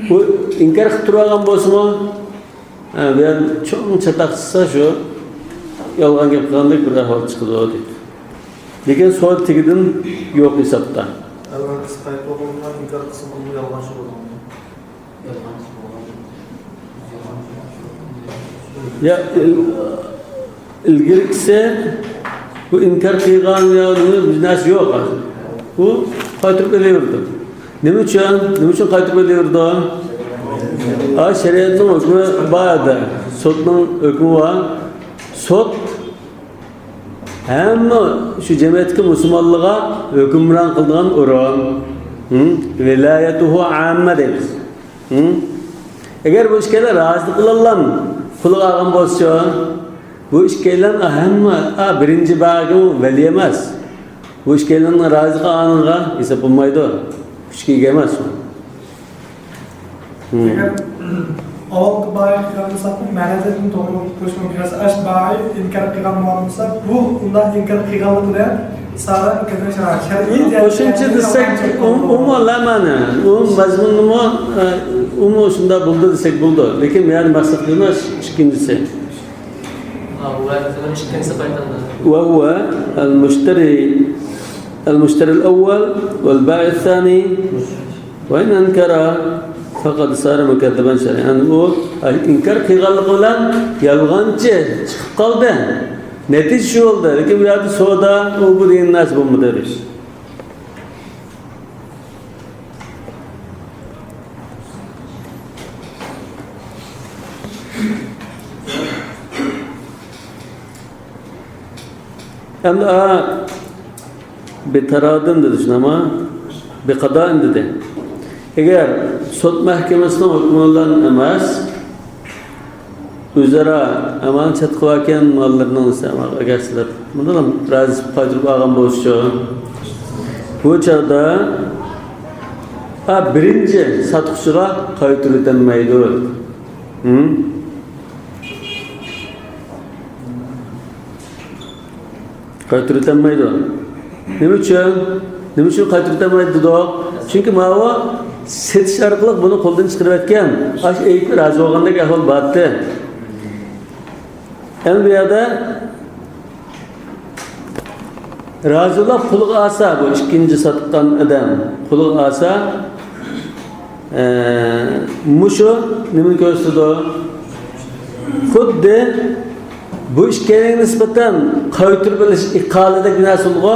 بۇ ئىنكار قىلىپ تۇرۇۋالغان بولسىمۇ، ھە، بۇ يەردە چوڭ چاتاق چىقسا، شۇ يالغان گەپ قىلغاندەك بىر ئەھۋال چىقىدۇ، دەيدۇ. لېكىن سودا تېگىدىن يوق ھېسابتا. ئەلۋەتتە، قايتا ئوقۇغاندا ئىنكار قىلسا، بۇمۇ يالغانچى بولىدۇ. يا، ئىل-، ئىلگىرىكىسى بۇ ئىنكار قىلغان يا نېمە بىر نەرسە يوق. بۇ قايتۇرۇپ ئېلىۋېرىدۇ. نېمە ئۈچۈن؟ نېمە ئۈچۈن قايتۇرۇپ ئېلىۋېرىدۇ؟ ھا، شەرىئەتنىڭ ھۆكمى بار ئەدە. سوتنىڭ ھۆكمى بار. سوت ھەممە شۇ جەمئىيەتتىكى مۇسۇلمانلارغا ھۆكۈمران قىلىدىغان ئورۇن. ھىم؟ ۋىلايەتۇھۇ ئاممە دەيمىز. ھىم؟ ئەگەر بۇ ئىككىيلەن رازى قىلاللام قۇلىغا ئالغان بولسىچۇ، بۇ ئىككىيلەن ھەممە، ئا، بىرىنچى بايىغا ۋەلى ئەمەس. بۇ ئىككىيلەننىڭ رازى قىلغانىغا ھېساب بولمايدۇ. كۈچكە ئىگە ئەمەس ئۇ. ھىم. ئەگەر ئاۋۋالقى بايىغا قىلغان بولساقمۇ، مەنەدىن توغرا قوشۇپ بەرسە، ئاش بايىغا ئىنكار قىلغان بولسا، بۇ ئۇنداق ئىنكار قىلغانلىقى بىلەن ساغلام كېتىش شەرئىي جەھەتتىن قوشۇمچە دېسەك، ئۇ، ئۇمۇ لا مەنە. ئۇ مەزمۇنىمۇ، ئە، ئۇمۇ شۇنداق بولدى دېسەك بولىدۇ. لېكىن مەن مەقسەت قىلغىنى ئىككىنچىسى. ھا، بۇ ۋەقەدە ئىككىنچىسى قايتىلدى. وهو المشتري، المشتري الأول والبائع الثاني. وإن أنكر فقد صار مكذبا شرعا. يەنى ئۇ ئىنكار قىلغانلىقى بىلەن يالغانچى چىقىپ قالدى. نەتىجە شۇ بولدى. لېكىن بۇ يەردە سودا ئۇ بۇ دېگەن نەرسە بولمىدى دەيمىز. ئەمدى، ئا، بىتارادىن دېدى، شۇنداقمۇ؟ بىقادائىن دېدى. ئەگەر سوت مەھكىمىسىنىڭ ھۆكمى بىلەن ئەمەس، ئۆزئارا ئەمانەت سېتىۋالغان ماللىرىنىڭ دېسە، ئەگەر سىلەر مۇنداق رازى قايتۇرۇپ ئالغان بولسىچۇ، بۇ چاغدا، ئا، بىرىنچى ساتقۇچىغا قايتۇرۇۋېتەلمەيدۇ. ھىم؟ قايتۇرۇۋېتەلمەيدۇ. نېمە ئۈچۈن؟ نېمە ئۈچۈن قايتۇرۇۋېتەلمەيدۇ دېدۇق؟ چۈنكى ماۋۇ سېتىش ئارقىلىق بۇنى قولدىن چىقىرىۋەتكەن. ئاشۇ ئەيىبكە رازى بولغاندەك ئەھۋال بارتى. ئەمدى بۇ يەردە رازى بولۇپ قولىغا ئالسا، بۇ ئىككىنچى ساتقان ئادەم قولىغا ئالسا، ئە، مۇشۇ نېمىنى كۆرسىتىدۇ؟ خۇددى بۇ ئىككىيلەنگە نىسبەتەن قايتۇرۇپ ئېلىش ئىقالىدەك نەرسە بولغۇ.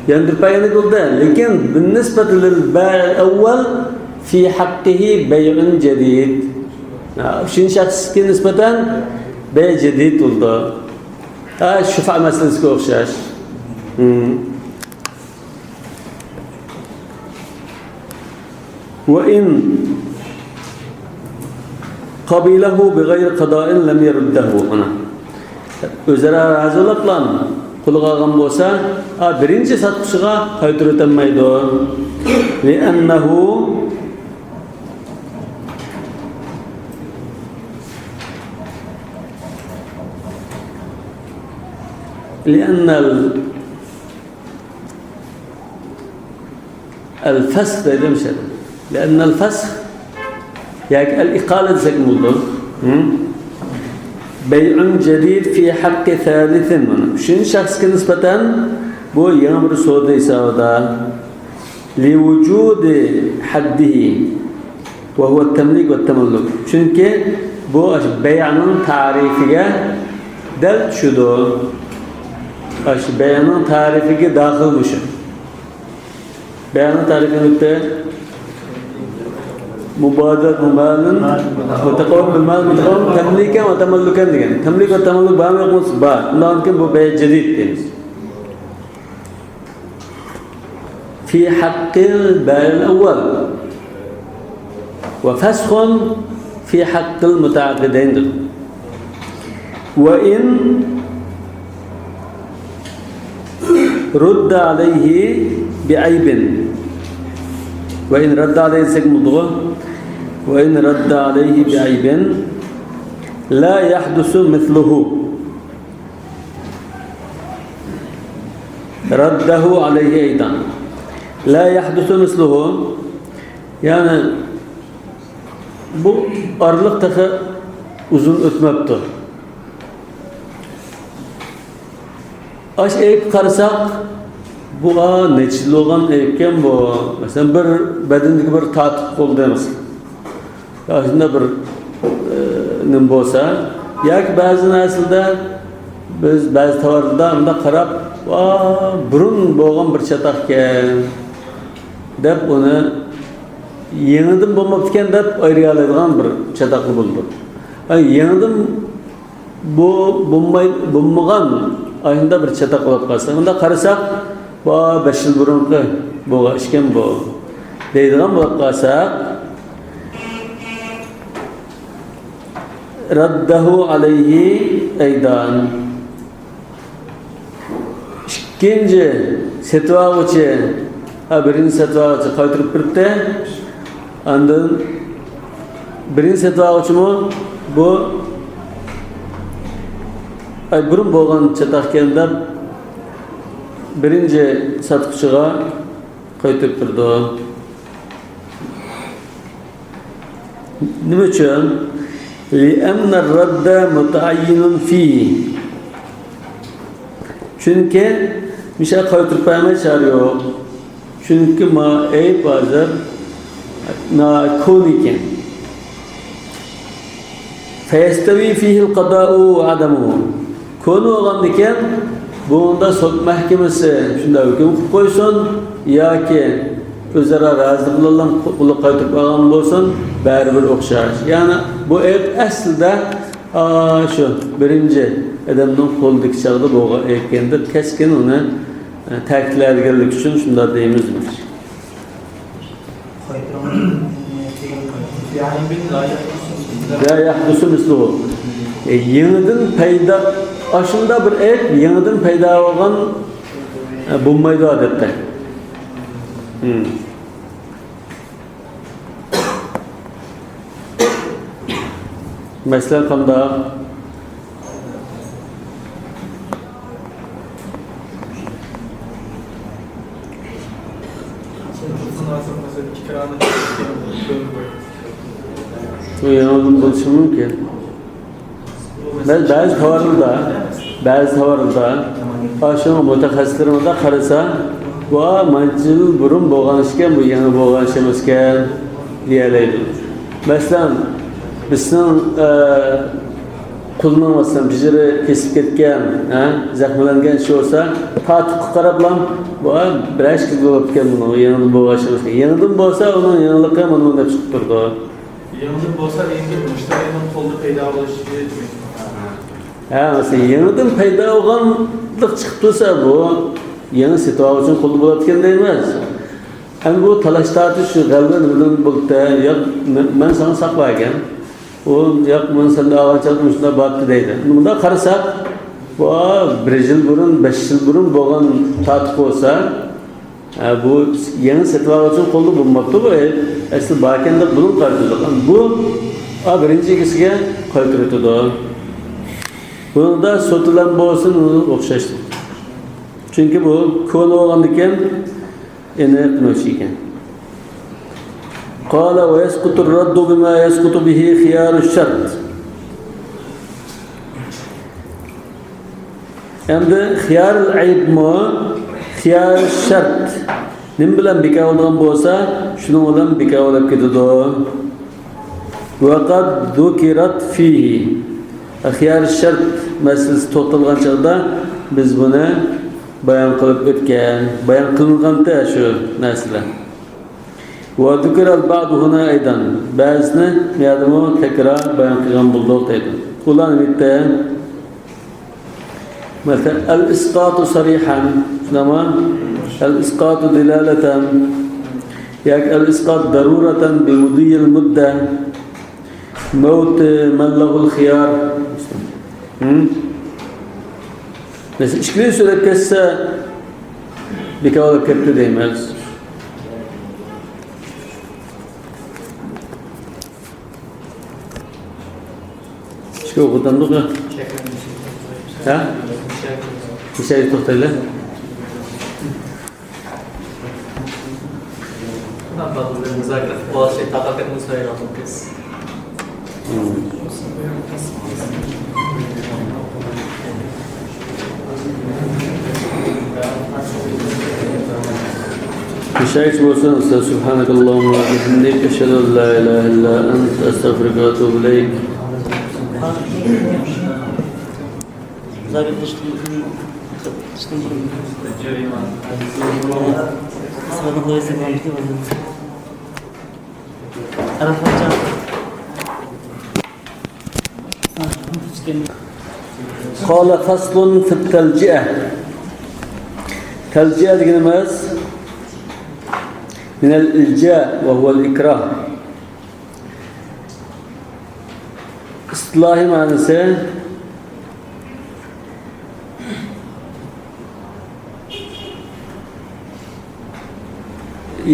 ياندۇرۇپ بەرگەندەك بولدى. لېكىن بالنسبة للبائع الأول في حقه بيع جديد. ھە، ئۈچىنچى شەخسكە نىسبەتەن بەي جەدىد بولىدۇ. ھە، شۇفا مەسىلىسىگە ئوخشاش. ھىم. وإن قبله بغير قضاء لم يرده. مانا، ئۆزئارا رازى بولۇپلا قولىغا ئالغان بولسا، ئا، بىرىنچى ساتقۇچىغا قايتۇرۇۋېتەلمەيدۇ. لأنه، لأن ال-، ئەل-فەسخ دەيدۇ مۇشۇ يەردە. لأن الفسخ ياكى الإقالة دېسەكمۇ بولىدۇ. ھىم؟ بيع جديد في حق ثالث. مانا، ئۈچىنچى شەخسكە نىسبەتەن بۇ يېڭى بىر سودا ھېسابىدا. لوجود حده وهو التمليك والتملك. چۈنكى بۇ ئاشۇ بەيئنىڭ تەرىپىگە دەل چۈشىدۇ. ئاشۇ بەيئنىڭ تەرىپىگە داخىل مۇشۇ. بەيئنىڭ تەرىپى نېمە؟ مۇبادىلە مالىن، مۇتەقەۋۋىل مال، مۇتەقەۋۋىل تەملىكەن ۋە تەمەللۇكەن دېگەن. تەملىك ۋە تەمەللۇك بارمۇ يوقمۇ؟ بار. ئۇنداق بولسا بار. ئۇنداق كېيىن بۇ بەي جەدىد دەيمىز. في حق البائع الأول وفسخ في حق المتعاقدين. وإن رد عليه بعيب. وإن رد عليه دېسەك بولىدىغۇ. وإن رد عليه بعيب لا يحدث مثله. رده عليه أيضا. لا يحدث مثله. يەنى بۇ ئارىلىق تېخى ئۇزۇن ئۆتمەپتۇ. ئاشۇ ئەيىبكە قارىساق، بۇ، ئا، نەچچە يىل بولغان ئەيىبكەن بۇ. مەسىلەن، بىر بەدىنىدىكى بىر تارتۇق بولدى، مەسىلەن. يا شۇنداق بىر، ئە، نېمە بولسا، ياكى بەزى نەرسىلەردە بىز بەزى تاۋارلاردا مۇنداق قاراپ، ۋا، بۇرۇن بولغان بىر چاتاقكەن دەپ، ئۇنى يېڭىدىن بولماپتىكەن دەپ ئايرىيالايدىغان بىر چاتاقلا بولىدۇ. ئەي، يېڭىدىن بۇ بولماي، بولمىغان ئاشۇنداق بىر چاتاق بولۇپ قالسا، مۇنداق قارىساق، بۇ بەش يىل بۇرۇنقى بولغان ئىشكەن بۇ دەيدىغان بولۇپ قالساق، رده عليه أيضا. ئىككىنچى سېتىۋالغۇچى، ھە، بىرىنچى سېتىۋالغۇچى قايتۇرۇپ بېرىپتۇ. ئاندىن بىرىنچى سېتىۋالغۇچىمۇ بۇ، ئەي، بۇرۇن بولغان چاتاقكەن دەپ، بىرىنچى ساتقۇچىغا قايتۇرۇپ بېرىدۇ. نېمە ئۈچۈن؟ لأن الرد متعين فيه. چۈنكى مۇشۇ قايتۇرۇپ بەرمەي چارە يوق. چۈنكى ما ئەيىب ھازىر نا-، كونا ئىكەن. فيستوي فيه القضاء وعدمه. كونا بولغاندىكىن، بۇنىڭدا سوت مەھكىمىسى شۇنداق ھۆكۈم قىلىپ قويسۇن ياكى ئۆزئارا رازىلىق بىلەن قۇلى قايتۇرۇپ ئالغان بولسۇن، بەرىبىر ئوخشاش. يەنى بۇ ئەيىب ئەسلىدە، ئا، شۇ بىرىنچى ئادەمنىڭ قولىدىكى چاغدا بولغان ئەيىبكەن دەپ كەسكىن ئۇنى، ئە، تەكىتلەيدىغانلىكى ئۈچۈن شۇنداق دەيمىز. لا يحدث مثله. ئە، يېڭىدىن پەيدا، ئاشۇنداق بىر ئەيىب يېڭىدىن پەيدا بولغان، ئە، بولمايدۇ ئادەتتە. ھىم. مەسىلەن، قانداق؟ بۇ يېڭىدىن بولۇشى مۇمكىن. بەز-، بەزى تاۋارلاردا، بەزى تاۋارلاردا، ئاشۇنىڭ مۇتەخەسسىسلىرىمىزدا قارىسا، ۋا، مانچە يىل بۇرۇن بولغان ئىشكەن، بۇ يېڭى بولغان ئىش ئەمەسكەن، دېيەلەيدۇ. مەسىلەن، بىزنىڭ، ئە، پۇلنىڭ، مەسىلەن، پىژىرى كېسىپ كەتكەن، ھە، زەخىملەنگەن ئىش بولسا، تارتۇققا قاراپلا، بۇ، ھە، بىرەر ئىككى كۈن بولۇپتىكەن بۇنىڭ يېڭىدىن بولغان ئىشى. يېڭىدىن بولسا، ئۇنىڭ يېڭىلىقى مانا مۇنداق چىقىپ تۇرىدۇ. يېڭىدىن بولسا، ئەمدى مۇشتەرىنىڭ قولدا پەيدا بولۇشى. ھە، مەسىلەن، يېڭىدىن پەيدا بولغانلىق چىقىپ تۇرسا، بۇ يېڭى سېتىۋالغۇچىنىڭ قولىدا بولىدىكەن دەيمىز. ئەمدى بۇ تالاش تارتىش شۇ غەلۋە نېمىدىن بولۇپتۇ؟ ياق، مەن، مەن ساڭا ساقلايكەن. ئۇ، ياق، مەن سەندە ئالغان چاغدا مۇشۇنداق بارتتى دەيدۇ. مۇنداق قارىساق، بۇ بىر يىل بۇرۇن، بەش يىل بۇرۇن بولغان تارتۇق بولسا، ھە، بۇ يېڭى سېتىۋالغۇچىنىڭ قولىدا بولماپتۇ بۇ. ئەسلى باركەن دەپ بۇنىڭغا قارىتىدۇ. بۇ، ئا، بىرىنچى ئىگىسىگە قايتۇرۇۋېتىدۇ. بۇنىڭدا سوتىلان بولسۇن، ئوخشاش. چۈنكى بۇ كونا بولغاندىكىن، ئېنىق نوچى ئىكەن. قال ويسقط الرد بما يسقط به خيار الشرط. ئەمدى خيار العيبمۇ خيار الشرط نېمە بىلەن بىكار بولىدىغان بولسا، شۇنىڭ بىلەن بىكار بولۇپ كېتىدۇ. وقد ذكرت فيه. خيار الشرط مەسىلىسى توختالغان چاغدا بىز بۇنى بايان قىلىپ ئۆتكەن، بايان قىلىنغانتى شۇ نەرسىلەر. وذكر البعض هنا أيضا. بەزىسىنى بۇ يەردىمۇ تەكرار بايان قىلغان بولدۇق دەيدۇ. ئۇلار نېمە دەيدۇ؟ مەسىلەن، الإسقاط صريحا، شۇنداقمۇ؟ الإسقاط دلالة ياكى الإسقاط ضرورة بمضي المدة. موت من له الخيار. ھىم؟ مەسىلەن، ئىككىلى سۆزلەپ كەتسە، بىكار بولۇپ كەتتى دەيمىز. ئىككى ئوقۇتامدۇق يا؟ ھە؟ بىر شەيگە توختايلى. مۇشۇ بولسۇن. سبحانك اللهم وبحمدك، أشهد أن لا إله إلا أنت، أستغفرك وأتوب إليك. قال فصل في التلجئة. تەلجىئە دېگىنىمىز من الإلجاء وهو الإكراه. ئىستىلاھىي مەنىسى،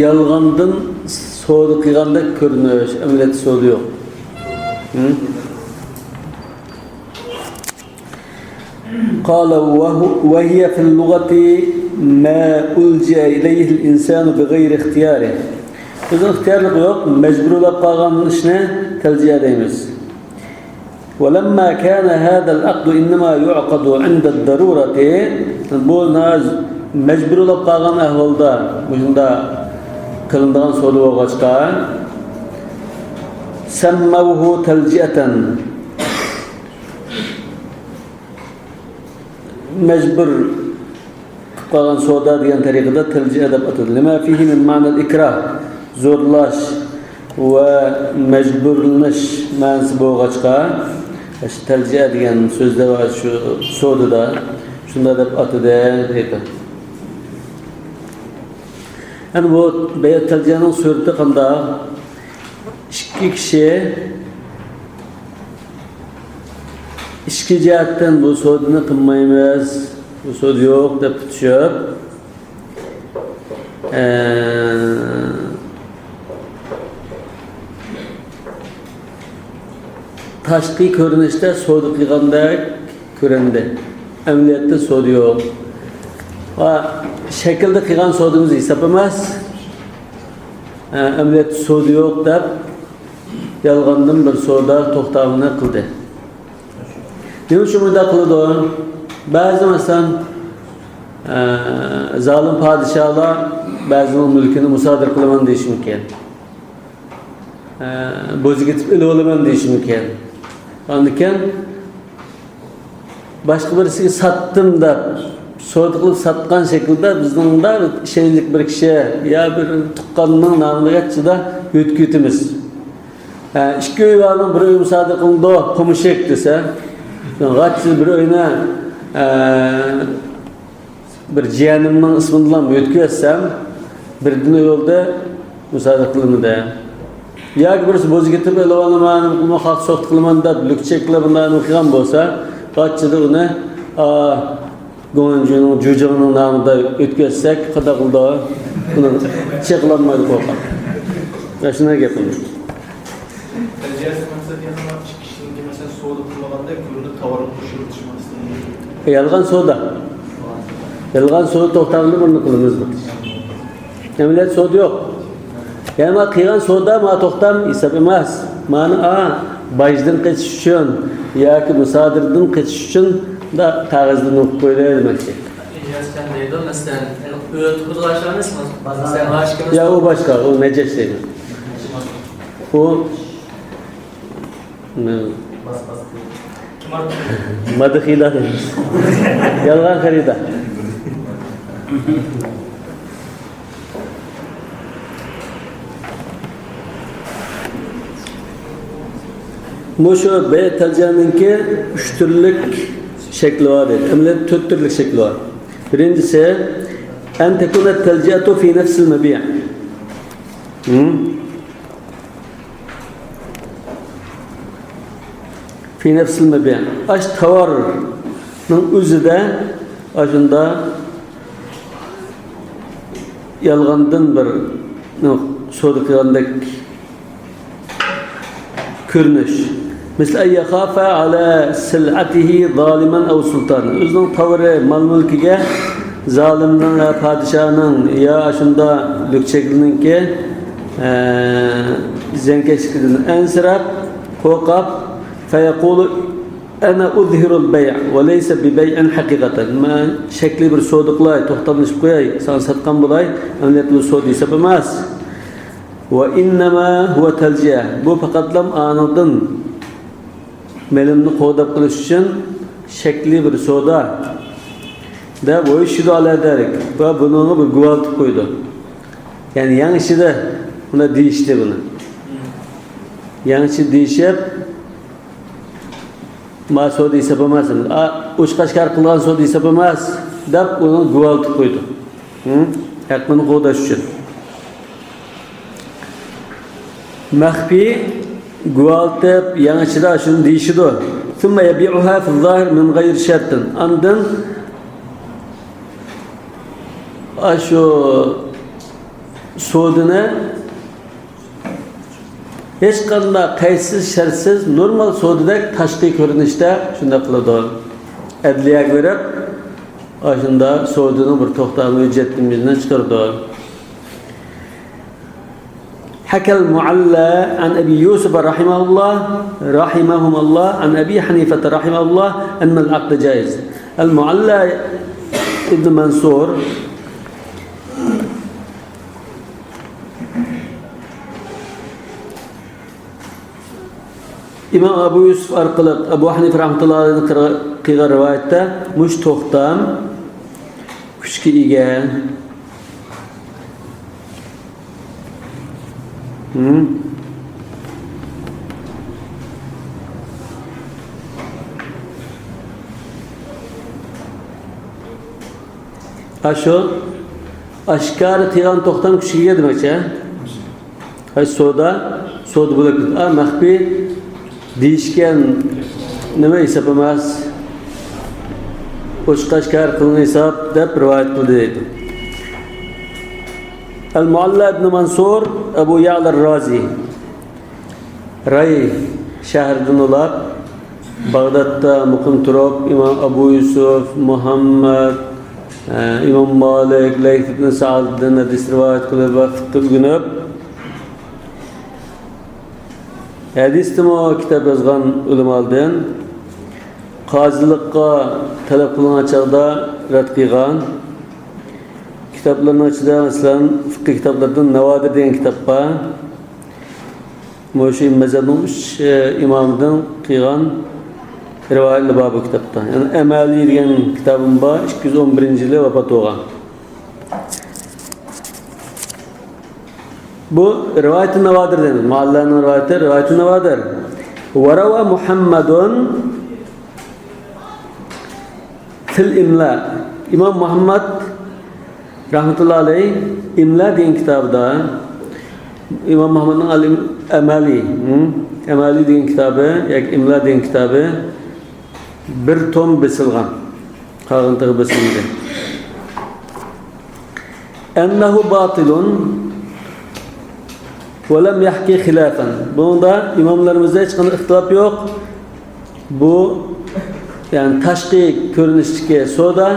يالغاندىن سودا قىلغاندەك كۆرۈنۈش، ئەمەلىيەتتە سودا يوق. ھە؟ قال وهو، وهي في اللغة ما ألجأ إليه الإنسان بغير اختياره. ئۆزىنىڭ ئىختىيارلىقى يوق، مەجبۇرلاپ قالغان ئىشنى تەلجىئە دەيمىز. ولما كان هذا العقد إنما يعقد عند الضرورة، بۇ ناز-، مەجبۇرلاپ قالغان ئەھۋالدا مۇشۇنداق قىلىنىدىغان سودا بولغاچقا، سموه تلجئة. مەجبۇر قىلىپ قالغان سودا دېگەن تەرىقىدە تەلجىئە دەپ ئاتىدۇ. لما فيه من معنى الإكراه، زورلاش ۋە مەجبۇرلىنىش مەنىسى بولغاچقا، ئاشۇ تەلجىئە دېگەن سۆزدە ۋە شۇ سودىدا شۇنداق دەپ ئاتىدۇ دەيدۇ. يەنى بۇ بەيئە تەلجىئەنىڭ سۈرىتى قانداق؟ ئىككى كىشى ئىچكى جەھەتتىن بۇ سودىنى قىلمايمىز، بۇ سودا يوق دەپ پۈتۈشۈپ، ئە، تاشقى كۆرۈنۈشتە سودا قىلغاندەك كۆرۈندى. ئەمەلىيەتتە سودا يوق. ۋە شەكىلدە قىلغان سودىمىز ھېساب ئەمەس. ئە، ئەمەلىيەتتە سودا يوق دەپ، يالغاندىن بىر سودا توختامىنى قىلدى. نېمە ئۈچۈن بۇنداق قىلىدۇ؟ بەزى، مەسىلەن، ئە، زالىم پادىشاھلار بەزىنىڭ مۈلكىنى مۇسادىرە قىلىمەن دېيىشى مۇمكىن. ئە، بوزەك ئېتىپ ئېلىۋالىمەن دېيىشى مۇمكىن. ئاندىن كېيىن باشقا بىرسىگە ساتتىم دەپ، سودا قىلىپ ساتقان شەكىلدە بىزنىڭ ئىشەنچلىك بىر كىشى يا بىر تۇغقاننىڭ نامىدا ياتسىدا يۆتكىۋېتىمىز. ھە، ئىككى ئۆي بارنىڭ بىر ئۆيى مۇسادىرە قىلىنىدۇ، پومشەك دېسە، غاچچىدا بىر ئۆينى، ھە، بىر جىيەنىمنىڭ ئىسمىدىلا يۆتكىۋەتسەم، بىردىن ئۆي بولدى، مۇسادىرە قىلىنمىدى. ياكى بىرسى بوزى كېتىپ، ئېلىۋالىمەن، بۇنى خەق سوختا قىلىمەن دەپ، لۈكچەكلەر بۇنداق نېمە قىلغان بولسا، غاچچىدا ئۇنى، ئا، گوڭەنجۈنىڭ، جۇجىڭنىڭ نامىدا ئۆتكۈزسەك، قانداق قىلىدۇ؟ بۇنىڭ چېقىلالمايدۇ قورقاق. مانا شۇنداق گەپ ئۇنىڭ. تەرجىمىسى مەقسەت يازغان ئىككى كىشىنىڭكى، مەسىلەن، سودا قىلمىغاندەك كۆرۈنۈپ، تاۋارنى قوشۇپ ئېلىشماسلىقى. يالغان سودا. يالغان سودا توختامنى بۇرنى قىلىمىز. ئەمەلىيەت سودا يوق. يەنى ما قىلغان سودا ما توختام ھېساب ئەمەس. مانا، ئا، باجدىن قېچىش ئۈچۈن ياكى مۇسادىرىدىن قېچىش ئۈچۈن دا قەغەزدىن ئوقۇپ قويدى دېمەكچى. ئىلياس جان دەيدۇ، مەسىلەن، ئۆي تۇغىدىغان ئاشۇ ئەمەسمۇ؟ سەن ئاشۇ يا، ئۇ باشقا، ئۇ نەجەش دەيدۇ. ئۇ مادا خېرىدار دەيمىز. يالغان خېرىدار. مۇشۇ بەيئە تەلجىئەنىڭكى ئۈچ تۈرلۈك شەكلى بار دەيدۇ. ئەمەلىيەتتە تۆت تۈرلۈك شەكلى بار. بىرىنچىسى، أن تكون التلجئة في نفس المبيع. في نفس المبيع. ئاشۇ تاۋارنىڭ ئۆزىدە ئاشۇنداق يالغاندىن بىر سودا قىلغاندەك كۆرۈنۈش. مثل أن يخاف على سلعته ظالما أو سلطانا. ئۆزىنىڭ تاۋىرى، مال-مۈلكىگە زالىمنىڭ يا پادىشاھنىڭ يا ئاشۇنداق لۈكچەكلىنىڭكى، ئە، زىيانكەشلىكىدىن ئەنسىرەپ، قورقۇپ، فيقول أنا أظهر البيع وليس ببيع حقيقة. مەن شەكلى بىر سودا قىلاي، توختاملىشىپ قوياي، ساڭا ساتقان بولاي، ئەمەلىيەتتە بۇ سودا ھېساب ئەمەس. وإنما هو تلجئة. بۇ پەقەتلا ئانىڭدىن مېلىمنى قوغداپ قېلىش ئۈچۈن شەكلى بىر سودا دەپ، ويشهد على ذلك، ۋە بۇنىڭغا بىر گۇۋاھلىتىپ قويىدۇ. يەنى يەڭ ئىچىدە بۇنى دېيىشتى بۇنى. يەڭ ئىچىدە دېيىشىپ، ما سودا ھېساب ئەمەس، ئا، ئوچۇق ئاشكارا قىلغان سودا ھېساب ئەمەس دەپ ئۇنى گۇۋاھلىتىپ قويىدۇ. ھە؟ ھەققىنى قوغداش ئۈچۈن. مەخپىي گۇۋاھلىتىپ، يەڭ ئىچىدە شۇنى دېيىشىدۇ. ثم يبيعها في الظاهر من غير شرط. ئاندىن ئاشۇ سودىنى ھېچقانداق قەيتسىز، شەرتسىز، نورمال سودىدەك تاشقى كۆرۈنۈشتە شۇنداق قىلىدۇ. ئەدلىيەگە بېرىپ، ئاشۇنداق سودىنىڭ بىر توختامى ھۆججەتنامىسىنى چىقىرىدۇ. حكى المعلى عن أبي يوسف رحمه الله، رحمهما الله، عن أبي حنيفة رحمه الله أن العقد جائز. المعلى ابن منصور ئىمام ئەبۇ يۈسۈپ ئارقىلىق ئەبۇ ھەنىفە رەھمەتۇللاھى ئەلەيھىدىن قىلغان رىۋايەتتە مۇشۇ توختام كۈچكە ئىگە. ھىم. ئاشۇ ئاشكارا قىلغان توختام كۈچكە ئىگە دېمەكچى، ھە؟ ھەي، سودا، سودا بولۇپ كېتىدۇ. ئا، مەخپىي دېيىشكەن نېمە ھېساب ئەمەس. ئوچۇق ئاشكارا قىلغان ھېساب دەپ رىۋايەت قىلدى دەيدۇ. ئەل مۇئەللا ئىبنى مەنسۇر، ئەبۇ يەئلە رازى. راي شەھىرىدىن ئۇلار باغدادتا مۇقىم تۇرۇپ، ئىمام ئەبۇ يۈسۈف، مۇھەممەد، ئە، ئىمام مالىك، لەيس ئىبن سەئدتىن ھەدىس رىۋايەت قىلىپ ۋە فىقھى ئۆگىنىپ، ھەدىستىمۇ كىتاب يازغان ئۆلىمالاردىن، قازىلىققا تەلەپ قىلىنغان چاغدا رەت قىلغان. كىتابلىرىنىڭ ئىچىدە، مەسىلەن، فىقھى كىتابلىرىدىن ناۋادىر دېگەن كىتاب بار. مۇشۇ مەزھەپنىڭ ئۈچ، ئە، ئىمامىدىن قىلغان رىۋايەتلىرى بار بۇ كىتابتا. يەنى ئەمەلى دېگەن كىتابىم بار، ئىككى يۈز ئون بىرىنچى يىلى ۋاپات بولغان. بۇ رىۋايەت ناۋادىر دەيمىز. مۇئەللانىڭ رىۋايىتى، رىۋايەت ناۋادىر. ۋەرەۋە مۇھەممەدۇن فىل ئىملا. ئىمام مۇھەممەد رەھمەتۇللا ئەلەيھ ئىملا دېگەن كىتابىدا، ئىمام مۇھەممەدنىڭ ئەل ئەمەلى، ھە؟ ئەمەلى دېگەن كىتابى ياكى ئىملا دېگەن كىتابى بىر توم بېسىلغان. قالغان تېخى بېسىلمىدى. ئەننەھۇ باتىلۇن ۋە لەم يەھكى خىلاپەن. بۇنىڭدا ئىماملىرىمىزدا ھېچقانداق ئىختىلاپ يوق. بۇ، يەنى تاشقى كۆرۈنۈشتىكى سودا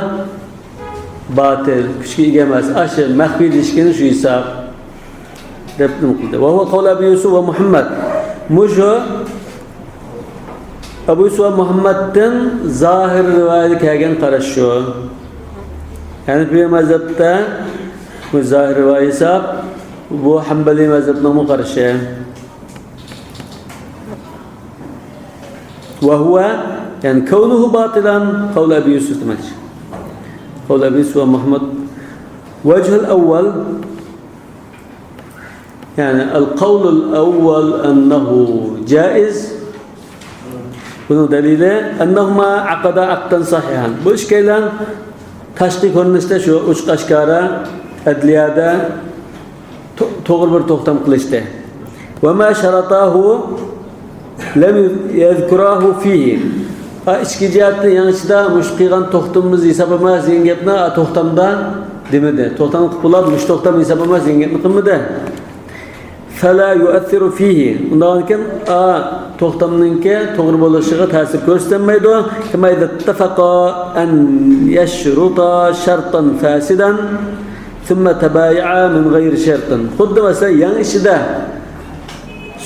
باتىل، كۈچكە ئىگە ئەمەس. ئاشۇ مەخپىي دېيىشكىنى شۇ ھېساب دەپ نېمە قىلدى. ۋە ھۇۋە قەۋلۇ ئەبى يۈسۈف ۋە مۇھەممەد. مۇشۇ ئەبۇ يۈسۈف ۋە مۇھەممەدتىن زاھىر رىۋايىتى كەلگەن قاراش شۇ. ھەنەفىي مەزھەپتە بۇ زاھىر رىۋايەت ھېساب، بۇ ھەنبەلىي مەزھەپنىڭمۇ قارىشى. ۋە ھۇۋە، يەنى كەۋنۇھۇ باتىلەن قەۋلۇ ئەبى يۈسۈف دېمەكچى. قەۋلۇ ئەبى يۈسۈف ۋە مۇھەممەد. ۋەجھۇل ئەۋۋەل، يەنى القول الأول أنه جائز. بۇنىڭ دەلىلى أنهما عقدا عقدا صحيحا. بۇ ئىككىيلەن تاشقى كۆرۈنۈشتە شۇ ئوچۇق ئاشكارا ئەدلىيەدە تو-، توغرا بىر توختام قىلىشتى. وما شرطاه لم يذكراه فيه. ئا، ئىچكى جەھەتتىن يېڭىچىدا مۇشۇ قىلغان توختىمىمىز ھېساب ئەمەس دېگەن گەپنى، ئا، توختامدا دېمىدى. توختام قىلىپ بولۇپ، مۇشۇ توختام ھېساب ئەمەس دېگەن گەپنى قىلمىدى. فلا يؤثر فيه. ئۇنداقكەن، ئا، توختامنىڭكى توغرا بولۇشىغا تەسىر كۆرسىتەلمەيدۇ. كما إذا اتفقا أن يشرطا شرطا فاسدا ثم تبايعا من غير شرط. خۇددى مەسىلەن، يەڭ ئىچىدە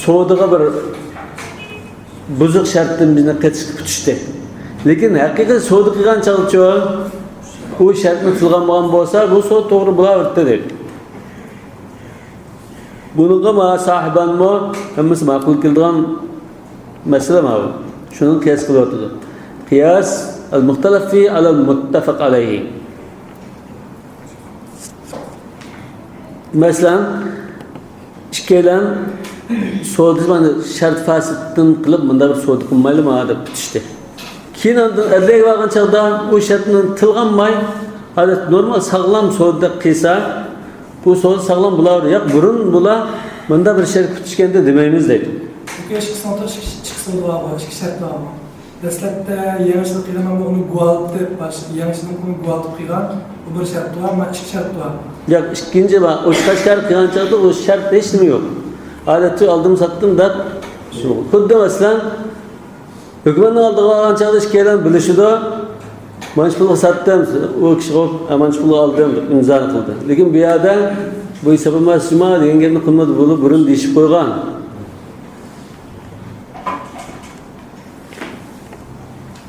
سودىغا بىر بۇزۇق شەرتتىن بىزنى قېتىشقا پۈتۈشتى. لېكىن ھەقىقىي سودا قىلغان چاغدىچۇ، ئۇ شەرتنى تىلغا ئالمىغان بولسا، بۇ سودا توغرا بولاۋېرىدۇ دەيدۇ. بۇنىڭغا ما ساھىبانمۇ ھەممىسى ماقۇل كېلىدىغان مەسىلە ماۋۇ. شۇنىڭ قىياس قىلىۋاتىدۇ. قىياس المختلف فيه على المتفق عليه. مەسىلەن، ئىككىيلەن سودا، مانا، شەرت فاسىدتىن قىلىپ، مۇنداق بىر سودا قىلمايلىما دەپ پۈتۈشتى. كېيىن ئاندىن ئەدلىيەگە بارغان چاغدا ئۇ شەرتنى تىلغا ئالماي، ھازىر نورمال ساغلام سودىدەك قىلسا، بۇ سودا ساغلام بولاۋېرىدۇ. ياق، بۇرۇن بۇلار مۇنداق بىر شەرت پۈتۈشكەندە دېمەيمىز دەيدۇ. ئىككى سودا بارغۇ، ئىككى شەرت بارغۇ. دەسلەپتە يېڭىچىلىق قىلغان ئۇنى گۇۋاھلىتىپ، باش-، يېڭىچىلىق ئۇنى گۇۋاھلىتىپ قىلغان بۇ بىر شەرت بار، ما ئىككى شەرت بار. ياق، ئىككىنچى بار. ئوچۇق ئاشكارا قىلغان چاغدا ئۇ شەرت ھېچنېمە يوق. ئادەتتە ئالدىم ساتتىم دەپ، شۇ. خۇددى مەسىلەن، ھۆكۈمەتنىڭ ئالدىغا بارغان چاغدا ئىككىيلەن بىلىشىدۇ. مانچە پۇلغا ساتتىم، ئۇ كىشىغا، ئە، مانچە پۇلغا ئالدىم دەپ ئىمزانى قىلدى. لېكىن بۇ يەردە بۇ ھېساب ئەمەس جۇما دېگەن گەپنى قىلمىدى، بۇ-، بۇرۇن دېيىشىپ قويغان.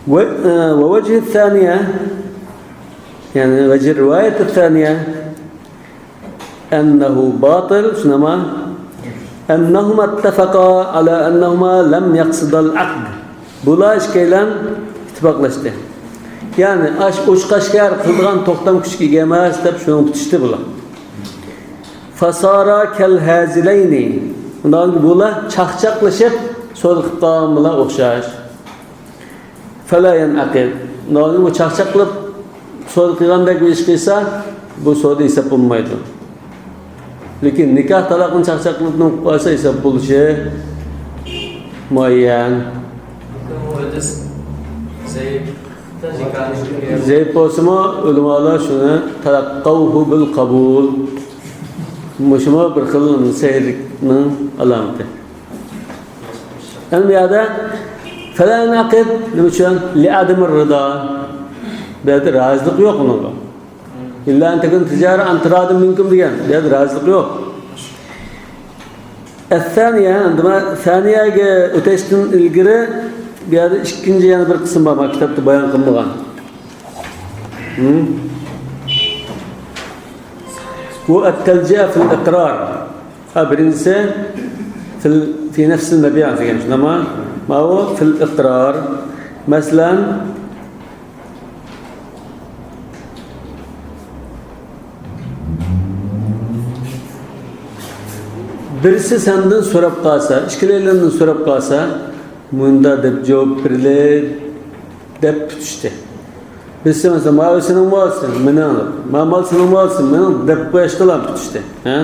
و، ئە، ووجه الثانية، يەنى وجه الرواية الثانية أنه باطل، شۇنداقمۇ؟ أنهما اتفقا على أنهما لم يقصدا العقد. بۇلار ئىككىيلەن ئىتتىپاقلاشتى. يەنى ئاش-، ئوچۇق ئاشكارا قىلىدىغان توختام كۈچكە ئىگە ئەمەس دەپ شۇنىڭغا پۈتۈشتى بۇلار. فصارا كالهازلين. ئۇنداق بۇلار چاقچاقلىشىپ سودا قىلىپ قالغان بىلەن ئوخشاش. فلا ينعقد. نورمال بۇ چاقچاق قىلىپ سودا قىلغاندەك بىر ئىش قىلسا، بۇ سودا ھېساب بولمايدۇ. لېكىن نىكاھ تالاقنى چاقچاق قىلىپ نېمە قىلىپ قالسا ھېساب بولۇشى مۇئەييەن. زەئىپ بولسىمۇ، ئۆلىمالار شۇنى تەلەققەۋھۇ بىل قەبۇل. مۇشۇمۇ بىر خىل سەھىھلىكنىڭ ئالامىتى. ئەمدى بۇ يەردە فلا ينعقد نېمە ئۈچۈن؟ لعدم الرضا. بۇ يەردە رازىلىق يوق ئۇنىڭغا. إلا أن تكون تجارة عن تراض منكم دېگەن. بۇ يەردە رازىلىق يوق. الثانية، ئەمدى مانا سانىيەگە ئۆتەشتىن ئىلگىرى بۇ يەردە ئىككىنچى يەنە بىر قىسىم بار، مانا كىتابتا بايان قىلمىغان. ھىم؟ بۇ التلجئة في الإقرار. ھا، بىرىنچىسى في ال-، في نفس المبيع دېگەن، شۇنداقمۇ؟ ماۋۇ في الإقرار. مەسىلەن، بىرسى سەندىن سوراپ قالسا، ئىككىلەيلەندىن سوراپ قالسا، مۇنداق دەپ جاۋاب بېرىلى دەپ پۈتۈشتى. بىرسى مەسىلەن، ماۋۇ سېنىڭ مالسەن، مېنىڭ، ما مال سېنىڭ مالسەن، مېنىڭ دەپ قويۇشقىلا پۈتۈشتى. ھە؟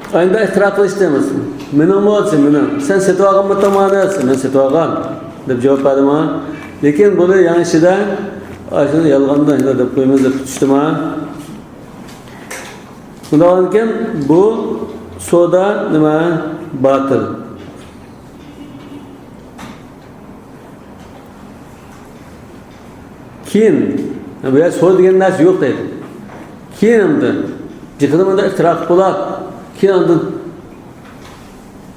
ئاينىدا ئىقرار قىلىش دەيمىز. مېنىڭ بولسا مېنىڭ. سەن سېتىۋالغانمۇ تامانى دېسە، مەن سېتىۋالغان دەپ جاۋاب بەردىما؟ لېكىن بۇنى يېڭى ئىچىدە ئاشۇنى يالغاندىن شۇنداق دەپ قويىمىز دەپ تۇتۇشتىما؟ بۇنداق بولغاندىكىن بۇ سودا نېمە؟ باتىل. كېيىن، بۇ يەردە سودا دېگەن نەرسە يوق دەيدۇ. كېيىن ئاندىن، جىقىدا مۇنداق ئىقرار قىلىپ بولاپ، كېيىن ئاندىن،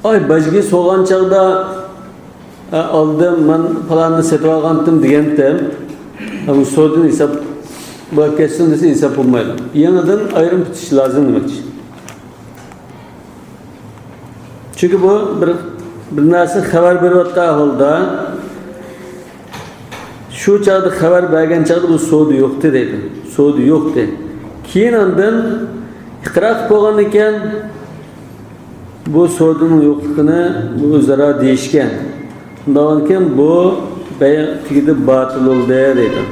ئاي، باجگى سوغان چاغدا، ئە، ئالدىم، مەن پالاننى سېتىۋالغانتىم دېگەنتىم. ئە، بۇ سودىنى ھېساب بولۇپ كەتسۇن دېسە، ھېساب بولمايدۇ. يېڭىدىن ئايرىم پۈتۈش لازىم دېمەكچى. چۈنكى بۇ بىر، بىر نەرسە خەۋەر بېرىۋاتقان ئەھۋالدا، شۇ چاغدا خەۋەر بەرگەن چاغدا بۇ سودا يوقتى دەيدۇ. سودا يوقتى. كېيىن ئاندىن ئىقرار قىلىپ بولغاندىكىن، بۇ سودىنىڭ يوقلۇقىنى بۇ ئۆزئارا دېيىشكەن. شۇنداقكەن بۇ بەيئە تېگىدە باتىل بولدى دەيدۇ.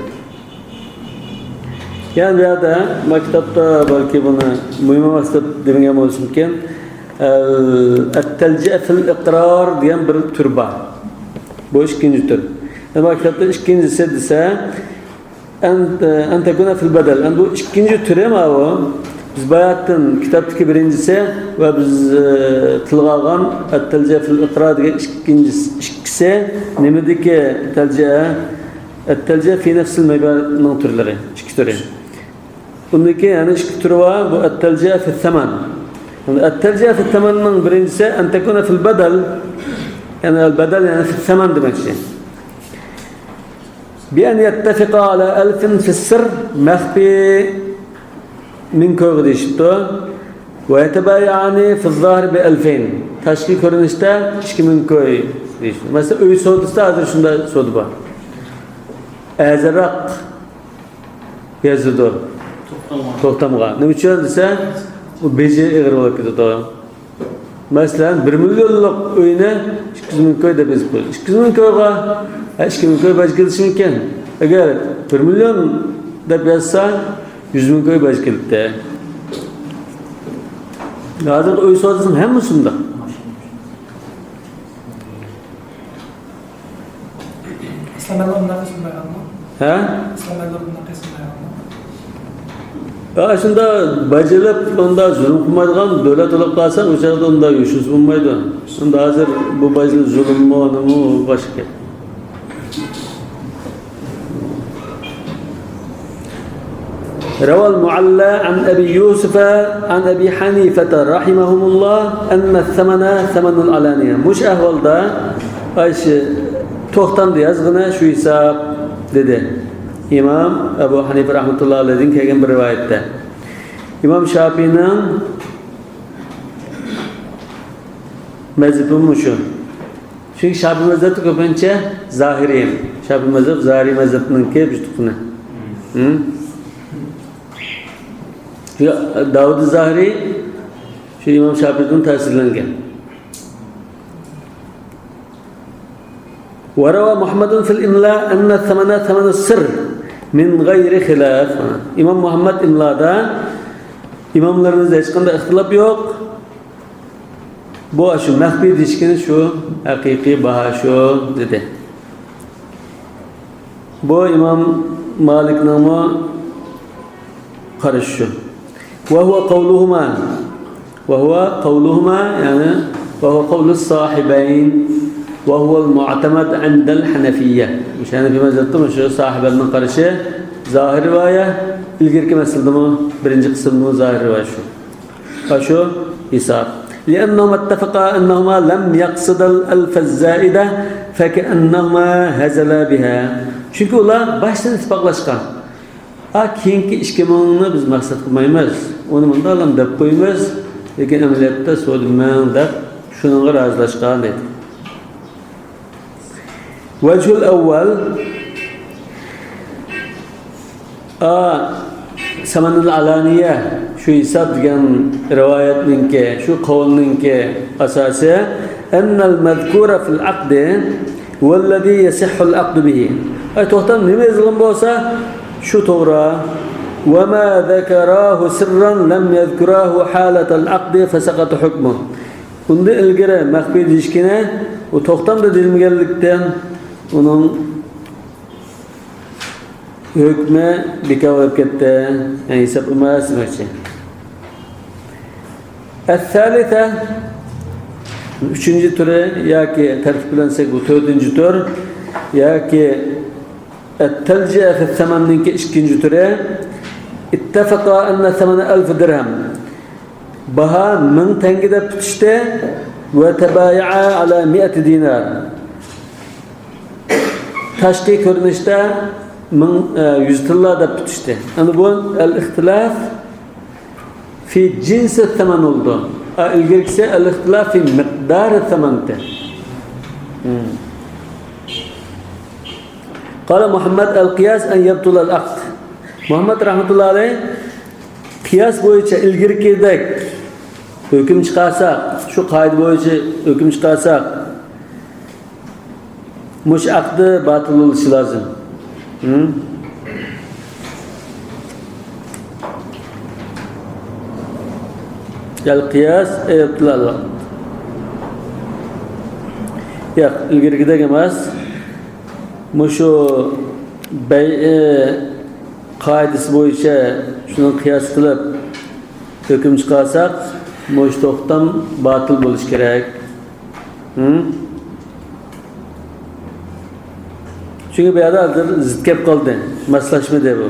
يەنە بۇ يەردە ماكتابتا بەلكى بۇنى مۇھىم ئەمەس دەپ دېمىگەن بولسىمكىن، ئەل-، ئەتتەلجىئە فىل ئىقرار دېگەن بىر تۈر بار. بۇ ئىككىنچى تۈر. ماكتابتا ئىككىنچىسى دېسە، ئەن، ئەن تەكۇنە فىل بەدەل. ئەمدى بۇ ئىككىنچى تۈرى ماۋۇ. بىز باياتىن كىتابتىكى بىرىنچىسى ۋە بىز، ئە، تىلغا ئالغان ئەتتەلجىئە فىل ئىقرار دېگەن ئىككىنچىسى، ئىككىسى نېمىدىكى تەلجىئە؟ ئەتتەلجىئە فى نەفسىل مەبيەنىڭ تۈرلىرى، ئىككى تۈرى. ئۇندىكى يەنە ئىككى تۈرى بار، بۇ ئەتتەلجىئە فىس سەمەن. ئەتتەلجىئە فىس سەمەننىڭ بىرىنچىسى ئەن تەكۇنە فىل بەدەل، يەنى ئەل بەدەل، يەنى فىس سەمەن دېمەكچى. بىئەن يەتتەفىقا ئالا ئەلفىن فىس سىر، مەخپىي مىڭ كويغا دېيىشىپتۇ. ۋە يەتەبايەئانى فىز زاھىر بىئەلفەين، تاشقى كۆرۈنۈشتە ئىككى مىڭ كوي دېيىشىپتۇ. مەسىلەن، ئۆي سودىسىدا ھازىر شۇنداق سودا بار. ئەرزانراق يازىدۇ. توختامغا. توختامغا. نېمە ئۈچۈن دېسە، ئۇ بېجى ئېغىر بولۇپ كېتىدۇ. مەسىلەن، بىر مىليونلۇق ئۆينى ئىككى يۈز مىڭ كوي دەپ يېزىپ قويدى. ئىككى يۈز مىڭ كويغا، ھە، ئىككى مىڭ كوي باج كېلىشى مۇمكىن. ئەگەر بىر مىليون دەپ يازسا، يۈز مىڭ كوي باج كېلىپتۇ. ھازىرقى ئۆي سودىسىنىڭ ھەممىسى شۇنداق. ئىسلام ئەللىرى بۇنداق قىلسۇن بايغانمۇ؟ ھە؟ ئىسلام ئەللىرى بۇنداق قىلسۇن بايغانمۇ؟ ھە، شۇنداق باجىلىپ، ئۇنداق زۇلۇم قىلمايدىغان دۆلەت بولۇپ قالسا، ئۇ چاغدا ئۇنداق يوشۇرسا بولمايدۇ. ئەمدى ھازىر بۇ باجىلىق زۇلۇممۇ، نېمە، باشقا گەپ. روى المعلى عن أبي يوسف عن أبي حنيفة رحمهم الله أن الثمن ثمن العلانية. مۇشۇ ئەھۋالدا ئايشى توختامدا يازغىنى شۇ ھېساب دېدى. ئىمام ئەبۇ ھەنىفە رەھمەتۇللاھى ئەلەيھىدىن كەلگەن بىر رىۋايەتتە. ئىمام شافىئىنىڭ مەزھىپى مۇشۇ. چۈنكى شافىئىي مەزھەپتە كۆپىنچە زاھىرىي. شافىئىي مەزھەپ زاھىرىي مەزھەپنىڭكى بىر تۇقۇمى. ھە؟ شۇ داۋۇد زاھىرىي شۇ ئىمام شافىئىدىن تەسىرلەنگەن. وروى محمد في الإملاء أن الثمن ثمن السر من غير خلاف. ئىمام مۇھەممەد ئىملادا ئىماملىرىمىزدا ھېچقانداق ئىختىلاپ يوق. بۇ شۇ مەخپىي دېيىشكىنى شۇ ھەقىقىي باھا شۇ دېدى. بۇ ئىمام مالىكنىڭمۇ قارىشى شۇ. وهو قولهما. وهو قولهما، يەنى وهو قول الصاحبين. وهو المعتمد عند الحنفية. مۇشۇ ھەنەفىي مەزھەپتە مۇشۇ ساھىبەننىڭ قارىشى زاھىر رىۋايە، ئىلگىرىكى مەسىلىدىمۇ، بىرىنچى قىسىمدىمۇ زاھىر رىۋايە شۇ. ئاشۇ ھېساب. لأنهما اتفقا أنهما لم يقصدا الألف الزائدة فكأنهما هزلا بها. چۈنكى ئۇلار باشتىن ئىتتىپاقلاشقان. ھا، كېيىنكى ئىككى مىڭنى بىز مەقسەت قىلمايمىز. ئۇنى مۇنداقلا دەپ قويىمىز، لېكىن ئەمەلىيەتتە سودا مىڭ دەپ شۇنىڭغا رازىلاشقان دەيدۇ. ۋەجھۇل ئەۋۋەل، ئا، سەمەنۇل ئالانىيە، شۇ ھېساب دېگەن رىۋايەتنىڭكى، شۇ قەۋلنىڭكى ئاساسى، ئەننەل مەزكۇرە فىل ئەقدى ۋەللەزى يەسىھھۇل ئەقدۇ بىھى. ئەي، توختام نېمە يېزىلغان بولسا، شۇ توغرا. ۋەما زەكەراھۇ سىررەن لەم يەزكۇراھۇ ھالەتەل ئەقدى فەسەقەتە ھۇكمۇ. ئۇندىن ئىلگىرى مەخپىي دېيىشكىنى، ئۇ توختامدا دېيىلمىگەنلىكتىن، ئۇنىڭ ھۆكمى بىكار بولۇپ كەتتى. يەنى ھېساب ئەمەس دېمەكچى. ئەسسالىسە، ئۈچىنچى تۈرى ياكى تەرتىپ بىلەن دېسەك، بۇ تۆتىنچى تۈر ياكى ئەتتەلجىئە فىسسەمەننىڭكى ئىككىنچى تۈرى. ئىتتەفەقا ئەننە سەمەنە ئەلف دىرھەم. باھا مىڭ تەڭگە دەپ پۈتۈشتى. ۋە تەبايەئا ئەلا مىئەتى دىنار. تاشقى كۆرۈنۈشتە مىڭ، ئە، يۈز تىللا دەپ پۈتۈشتى. ئەمدى بۇ ئەل ئىختىلاف في جنس الثمن بولىدۇ. ئا، ئىلگىرىكىسى الاختلاف في مقدار الثمن تى. قال محمد القياس أن يبطل العقد. مۇھەممەد رەھمەتۇللا ئەلەيھ قىياس بويىچە ئىلگىرىكىدەك ھۆكۈم چىقارساق، شۇ قائىدە بويىچە ھۆكۈم چىقارساق، مۇشۇ ئەقدى باتىل بولۇشى لازىم. ھە؟ ئەل قىياس ئىبتىلال. ياق، ئىلگىرىكىدەك ئەمەس. مۇشۇ بەيئى قائىدىسى بويىچە شۇنى قىياس قىلىپ ھۆكۈم چىقارساق، مۇشۇ توختام باتىل بولۇشى كېرەك. ھە؟ چۈنكى بۇ يەردە ھازىر زىت كەپ قالدى، ماسلاشمىدى بۇ.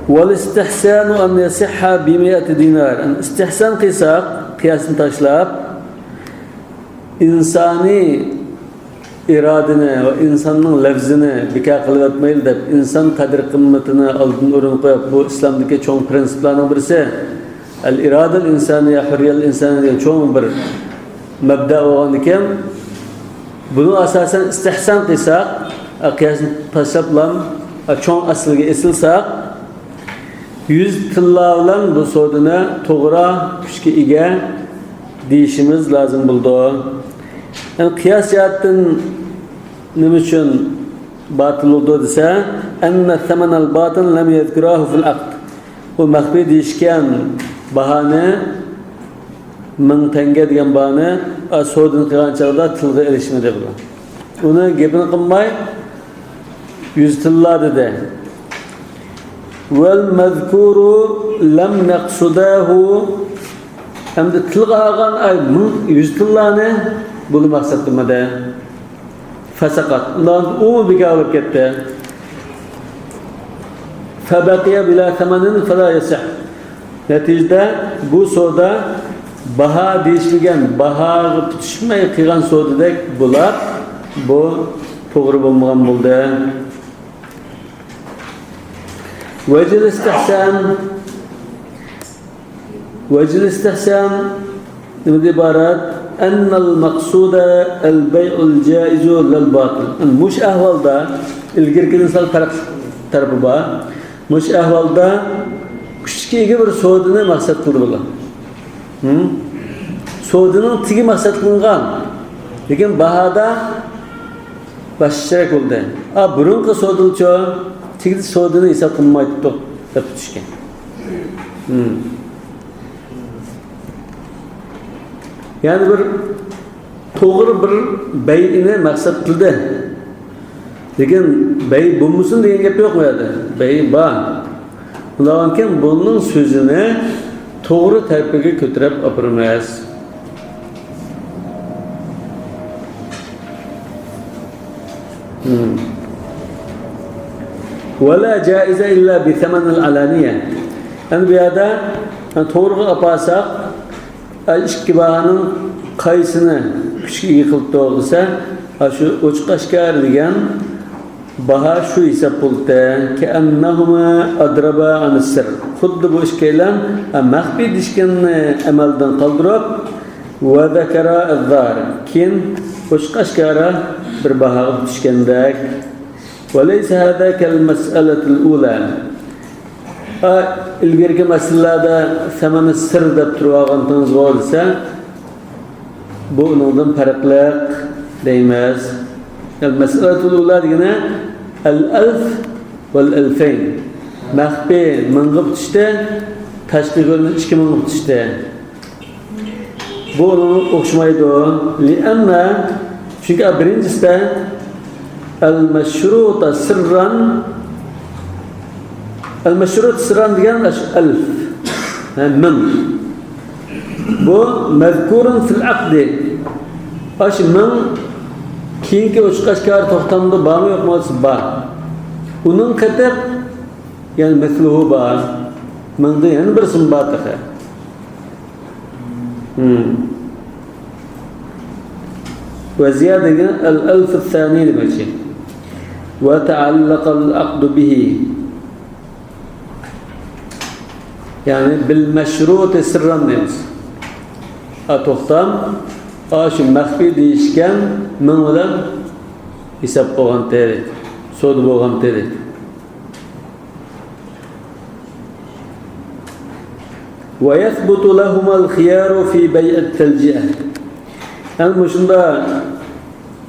والاستحسان أن يصح بمائة دينار. ئىستىھسان قىلساق، قىياسنى تاشلاپ، ئىنسانىي ئىرادىنى ۋە ئىنساننىڭ لەۋزىنى بىكار قىلىۋەتمەيلى دەپ، ئىنسان قەدىر-قىممىتىنى ئالدىن ئورۇن قويۇپ، بۇ ئىسلامدىكى چوڭ پىرىنسىپلارنىڭ بىرسى، ئەل ئىرادەل ئىنسانىيە، ھۈررىيەل ئىنسانىيە دېگەن چوڭ بىر مەبدە بولغاندىكىن، بۇنى ئاساسەن ئىستىھسان قىلساق، قىياسنى تاشلاپلا، چوڭ ئەسلىگە ئېسىلساق، يۈز تىللا بىلەن بۇ سودىنى توغرا، كۈچكە ئىگە دېيىشىمىز لازىم بولىدۇ. يەنى قىياس جەھەتتىن نېمە ئۈچۈن باتىل بولىدۇ دېسە، أن الثمن الباطن لم يذكره في العقد. ئۇ مەخپىي دېيىشكەن باھانى، مىڭ تەڭگە دېگەن باھانى، ئا، سودىنى قىلغان چاغدا تىلغا ئېلىشمىدى بۇلار. ئۇنىڭ گېپىنى قىلماي، يۈز تىللا دېدى. والمذكورو لم نقصداه. ئەمدى تىلغا ئالغان، ئاي، مىڭ، يۈز تىللانى بۇنى مەقسەت قىلمىدى. فسقط. ئۇنداق ئۇمۇ بىكار بولۇپ كەتتى. فبقي بلا ثمن فلا يصح. نەتىجىدە بۇ سودا باھا دېيىشمىگەن، باھاغا پۈتۈشمەي قىلغان سودىدەك بولاپ، بۇ توغرا بولمىغان بولدى. وجه الاستحسان، وجه الاستحسان نېمىدىن ئىبارەت؟ أن المقصود البيع الجائز لا الباطل. مۇشۇ ئەھۋالدا، ئىلگىرىكىدىن سەل پەرق تەرىپى بار. مۇشۇ ئەھۋالدا كۈچكە ئىگە بىر سودىنى مەقسەت قىلدى بۇلار. ھە؟ سودىنىڭ تېگى مەقسەت قىلىنغان، لېكىن باھادا باشقىچىراق بولدى. ئا، بۇرۇنقى سودىلچۇ، تېگىدە سودىنى ھېساب قىلمايتتۇق دەپ پۈتۈشكەن. ھە. يەنى بىر توغرا بىر بەيئىنى مەقسەت قىلدى. لېكىن بەي بولمىسۇن دېگەن گەپ يوق بۇ يەردە. بەي بار. ئۇنداقكەن بۇنىڭ سۆزىنى توغرا تەرىپىگە كۆتۈرۈپ ئاپىرىمىز. ھىم. ولا جائز إلا بثمن العلانية. ئەمدى بۇ يەردە، يەنى توغرىغا ئاپارساق، ئىككى باھانىڭ قايسىنى كۈچكە ئىگە قىلىپتۇ دېسە، شۇ ئوچۇق ئاشكارا دېگەن باھا شۇ ھېساب بولدى. كأنهما أضربا عن السر. خۇددى بۇ ئىككىيلەن مەخپىي دېيىشكەننى ئەمەلدىن قالدۇرۇپ، وذكرا الظاهر، كېيىن ئوچۇق ئاشكارا بىر باھاغا پۈتۈشكەندەك. وليس هذا كالمسألة الأولى. ئا، ئىلگىرىكى مەسىلىلەردە ثمن السر دەپ تۇرۇۋالغانتىڭىزغۇ دېسە، بۇ ئۇنىڭدىن پەرقلىق دەيمىز. المسألة الأولى دېگىنى الألف والألفين. مەخپىي مىڭغا پۈتۈشتى، تاشقى كۆرۈنۈش ئىككى مىڭغا پۈتۈشتى. بۇ ئۇنىڭغا ئوخشىمايدۇ. لأن، چۈنكى بىرىنچىسىدە المشروط سرا، المشروط سرا دېگەن ئاشۇ ئەلف، ھە، مىڭ. بۇ مەزكۇرۇن فىل ئەقدى. ئاشۇ مىڭ كېيىنكى ئوچۇق ئاشكارا توختامدا بارمۇ يوقمۇ دېسە بار. ئۇنىڭ قېتىق، يەنى مىسلۇھۇ بار. مىڭدا يەنە بىرسىمۇ بار تېخى. مم. وزيادة دېگەن الألف الثاني دېمەكچى. وتعلق العقد به. يەنى بالمشروط سرا دەيمىز. ئا، توختام، ئا، شۇ مەخپىي دېيىشكەن مىڭ بىلەن ھېساب بولغانتى، سودا بولغانتى. ويثبت لهما الخيار في بيع التلجئة. يەنى مۇشۇنداق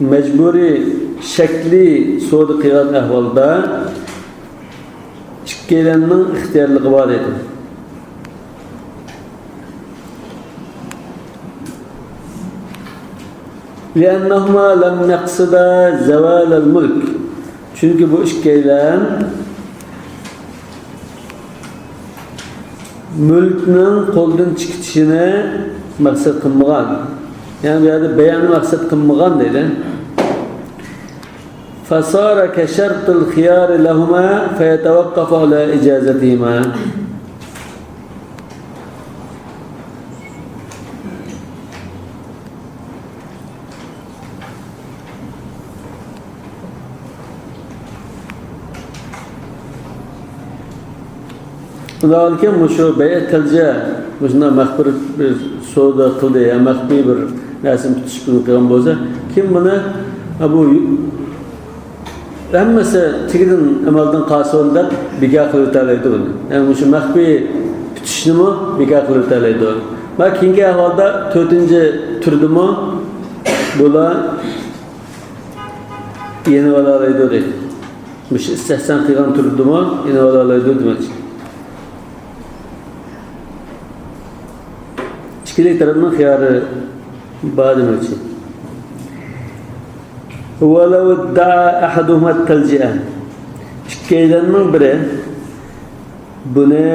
مەجبۇرىي شەكلىي سودا قىلغان ئەھۋالدا ئىككىيلەننىڭ ئىختىيارلىقى بار دەيدۇ. لأنهما لم يقصدا زوال الملك. چۈنكى بۇ ئىككىيلەن مۈلۈكنىڭ قولدىن چىقىشىنى مەقسەت قىلمىغان. يەنى بۇ يەردە بەيئنى مەقسەت قىلمىغان دەيدۇ. فصار كشرط الخيار لهما فيتوقف على إجازتهما. ئۇنداقكەن مۇشۇ بەيئەت تەلجە مۇشۇنداق مەخپىي بىر سودا قىلدى يا مەخپىي بىر نەرسىنى پۈتۈشۈپ قىلغان بولسا، كىم بۇنى، ھە، بۇ ھەممىسى تېگىدىن ئەمەلدىن قالسۇن دەپ بىكار قىلىۋېتەلەيدۇ بۇنى. يەنى مۇشۇ مەخپىي پۈتۈشنىمۇ بىكار قىلىۋېتەلەيدۇ. مانا كېيىنكى ئەھۋالدا تۆتىنچى تۈردىمۇ بۇلار يېنىۋالالايدۇ دەيدۇ. مۇشۇ ئىستەھسان قىلغان تۈردىمۇ يېنىۋالالايدۇ دېمەكچى. ئىككىلى تەرەپنىڭ خىيارى بار دېمەكچى. ولو ادعى أحدهما التلجئة. ئىككىيلەننىڭ بىرى بۇنى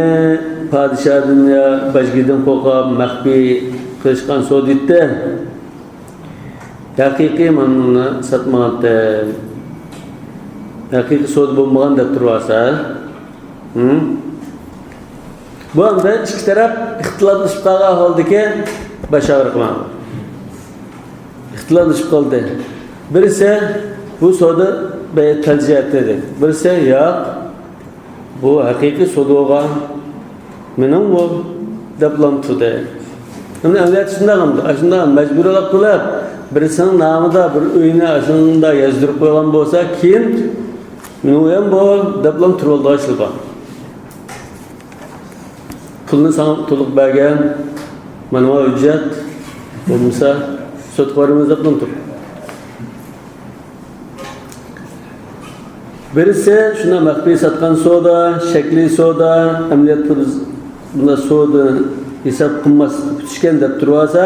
پادىشاھدىن يا بەجگىدىن قورقۇپ مەخپىي قىلىشقان سودا ئىدى. ھەقىقىي مەن بۇنى ساتمىغانتىم. ھەقىقىي سودا بولمىغان دەپ تۇرۇۋالسا، ھىم؟ بۇ ئەمدى ئىككى تەرەپ ئىختىلاپلىشىپ قالغان ئەھۋالدىكى باش ئاغرىقى مانا. ئىختىلاپلىشىپ قالدى. بىرسى بۇ سودا بەيئەت تەلجە دېدى. بىرسى ياق، بۇ ھەقىقىي سودا بولغان، مېنىڭ بۇ دەپلا تۇردى. ئەمدى ئەمەلىيەتتە شۇنداق ئەمدى. ئاشۇنداق مەجبۇرىيلىق قىلىپ، بىرسىنىڭ نامىدا بىر ئۆينى ئاشۇنداق يازدۇرۇپ قويغان بولسا، كېيىن مېنىڭ ئۆيۈم بۇ دەپلا تۇرۇۋالىدىغان ئىشلار بار. پۇلنى ساڭا تولۇق بەرگەن، مانا ھۆججەت، بولمىسا سوتقا بارىمىز دەپلا تۇر. بىرسى شۇنداق مەخپىي ساتقان سودا، شەكلىي سودا، ئەمەلىيەتتە بىز بۇنداق سودا ھېساب قىلماس، پۈتۈشكەن دەپ تۇرۇۋالسا،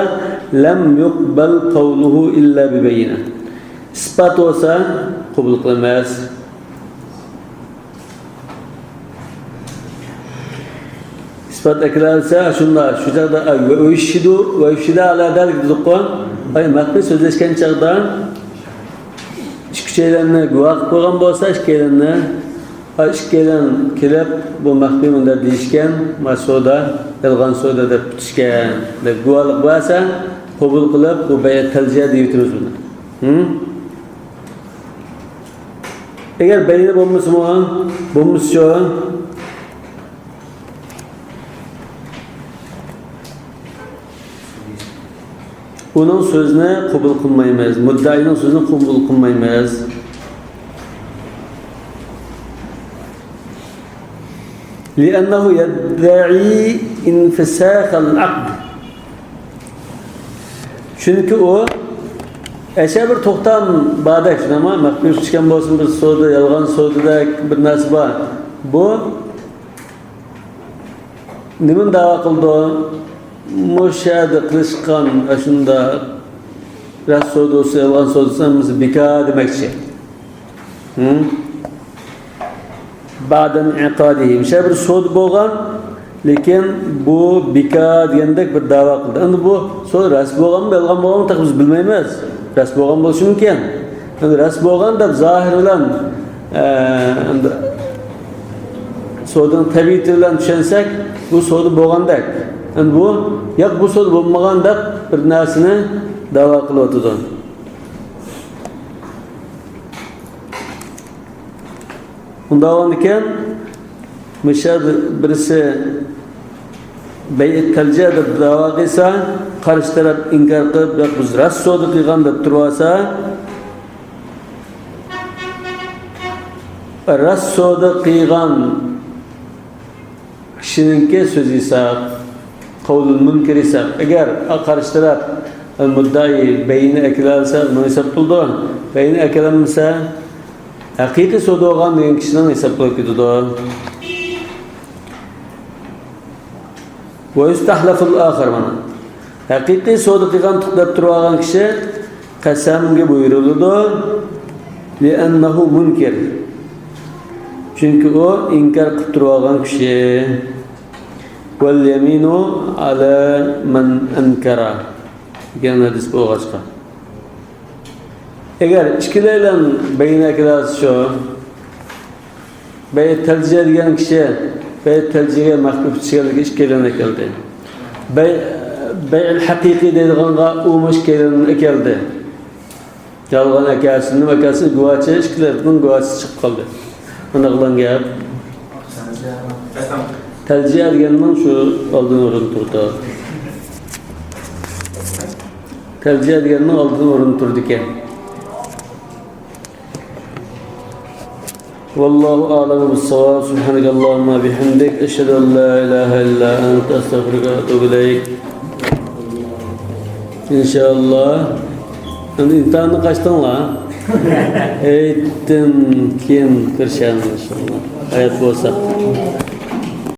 لم يقبل قوله إلا ببينة. ئىسپات بولسا قوبۇل قىلىمىز. ئىسپات ئەكېلەلىسە، شۇنداق، شۇ چاغدا، ئاي، ويشهد، ويشهد على ذلك دېدۇققۇ. ئاي، مەخپىي سۆزلەشكەن چاغدا ئىككى ئۈچەيلەننى گۇۋاھ قىلىپ قويغان بولسا، ئىككىيلەننى، ئاي، ئىككىيلەن كېلىپ، بۇ مەخپىي مۇنداق دېيىشكەن، ما سودا، يالغان سودا دەپ پۈتۈشكەن، دەپ گۇۋاھلىق بەرسە، قوبۇل قىلىپ، بۇ بەيئەت تەلجە دېيىۋېتىمىز بۇنى. ھىم؟ ئەگەر بەينە بولمىسىمۇ، بولمىسىچۇ؟ ئۇنىڭ سۆزىنى قوبۇل قىلمايمىز، مۇددىئىنىڭ سۆزىنى قوبۇل قىلمايمىز. لأنه يدعي انفساخ العقد. چۈنكى ئۇ ئەشە بىر توختام باردەك، شۇنداقمۇ؟ مەخپىي تۇتۇشقان بولسۇن بىر سودا، يالغان سودىدەك بىر نەرسە بار. بۇ نېمىنى دەۋا قىلىدۇ؟ مۇشۇ يەردە قىلىشقان ئاشۇنداق راست سودىسى، يالغان سودىسى ھەممىسى بىكار دېمەكچى. ھىم؟ بعد انعقاده. مۇشۇ بىر سودا بولغان، لېكىن بۇ بىكار دېگەندەك بىر دەۋا قىلدى. ئەمدى بۇ سودا راست بولغانمۇ، يالغان بولغانمۇ، تېخى بىز بىلمەيمىز. راست بولغان بولۇشى مۇمكىن. ئەمدى راست بولغان دەپ زاھىر بىلەن، ئە، ئەمدى سودىنىڭ تەبىئىتى بىلەن چۈشەنسەك، بۇ سودا بولغاندەك. ئەمدى بۇ، ياق، بۇ سودا بولمىغان دەپ بىر نەرسىنى دەۋا قىلىۋاتىدۇ. ئۇنداق بولغاندىكىن، مۇشۇ يەردە بىرسى بەيئە تەلجىئە دەپ دەۋا قىلسا، قارشى تەرەپ ئىنكار قىلىپ، ياق، بىز راست سودا قىلغان دەپ تۇرۇۋالسا، راست سودا قىلغان كىشىنىڭكى سۆزى ھېساب، قەۋلۇل مۇنكىر ھېساب. ئەگەر قارشى تەرەپ، مۇددىئى بەينە ئەكېلەلىسە، ئۇنىڭ ھېساب قىلىدۇ. بەينە ئەكېلەلمىسە، ھەقىقىي سودا بولغان دېگەن كىشىنىڭ ھېساب قىلىپ كېتىدۇ. ويستحلف الآخر، مانا. ھەقىقىي سودا قىلغان دەپ تۇرۇۋالغان كىشى قەسەمگە بۇيرۇلىدۇ. لأنه منكر. چۈنكى ئۇ ئىنكار قىلىپ تۇرۇۋالغان كىشى. واليمين على من أنكر دېگەن ھەدىس بولغاچقا. ئەگەر ئىككىلەيلەن بەينە ئەكېلەلىسە شۇ، بەيئە تەلجىئە دېگەن كىشى، بەيئە تەلجىئەگە مەخپىي تۇتۇشقانلىقى ئىككىيلەننى ئەكەلدى. بەي-، بەيئىل ھەقىقىي دەيدىغانغا ئۇمۇ ئىككىيلەننى ئەكەلدى. يالغان ئەكەلسۇن، نېمە ئەكەلسۇن، گۇۋاچى، ئىككىلىرىنىڭ گۇۋاچىسى چىقىپ قالدى. ئانداق بولغان گەپ. تەلجىئە دېگەننىڭ شۇ ئالدىن ئورۇن تۇرىدۇ. تەلجىئە دېگەننىڭ ئالدىن ئورۇن تۇرىدىكەن. والله أعلم بالصواب. سبحانك اللهم وبحمدك، أشهد أن لا إله إلا أنت، أستغفرك وأتوب إليك. ئىنشائاللا. ئەمدى ئىمتىھاننى قاچتىڭلار؟ ھېيتتىن كېيىن كۆرۈشەرمىز ئىنشائاللا. ھايات بولساق.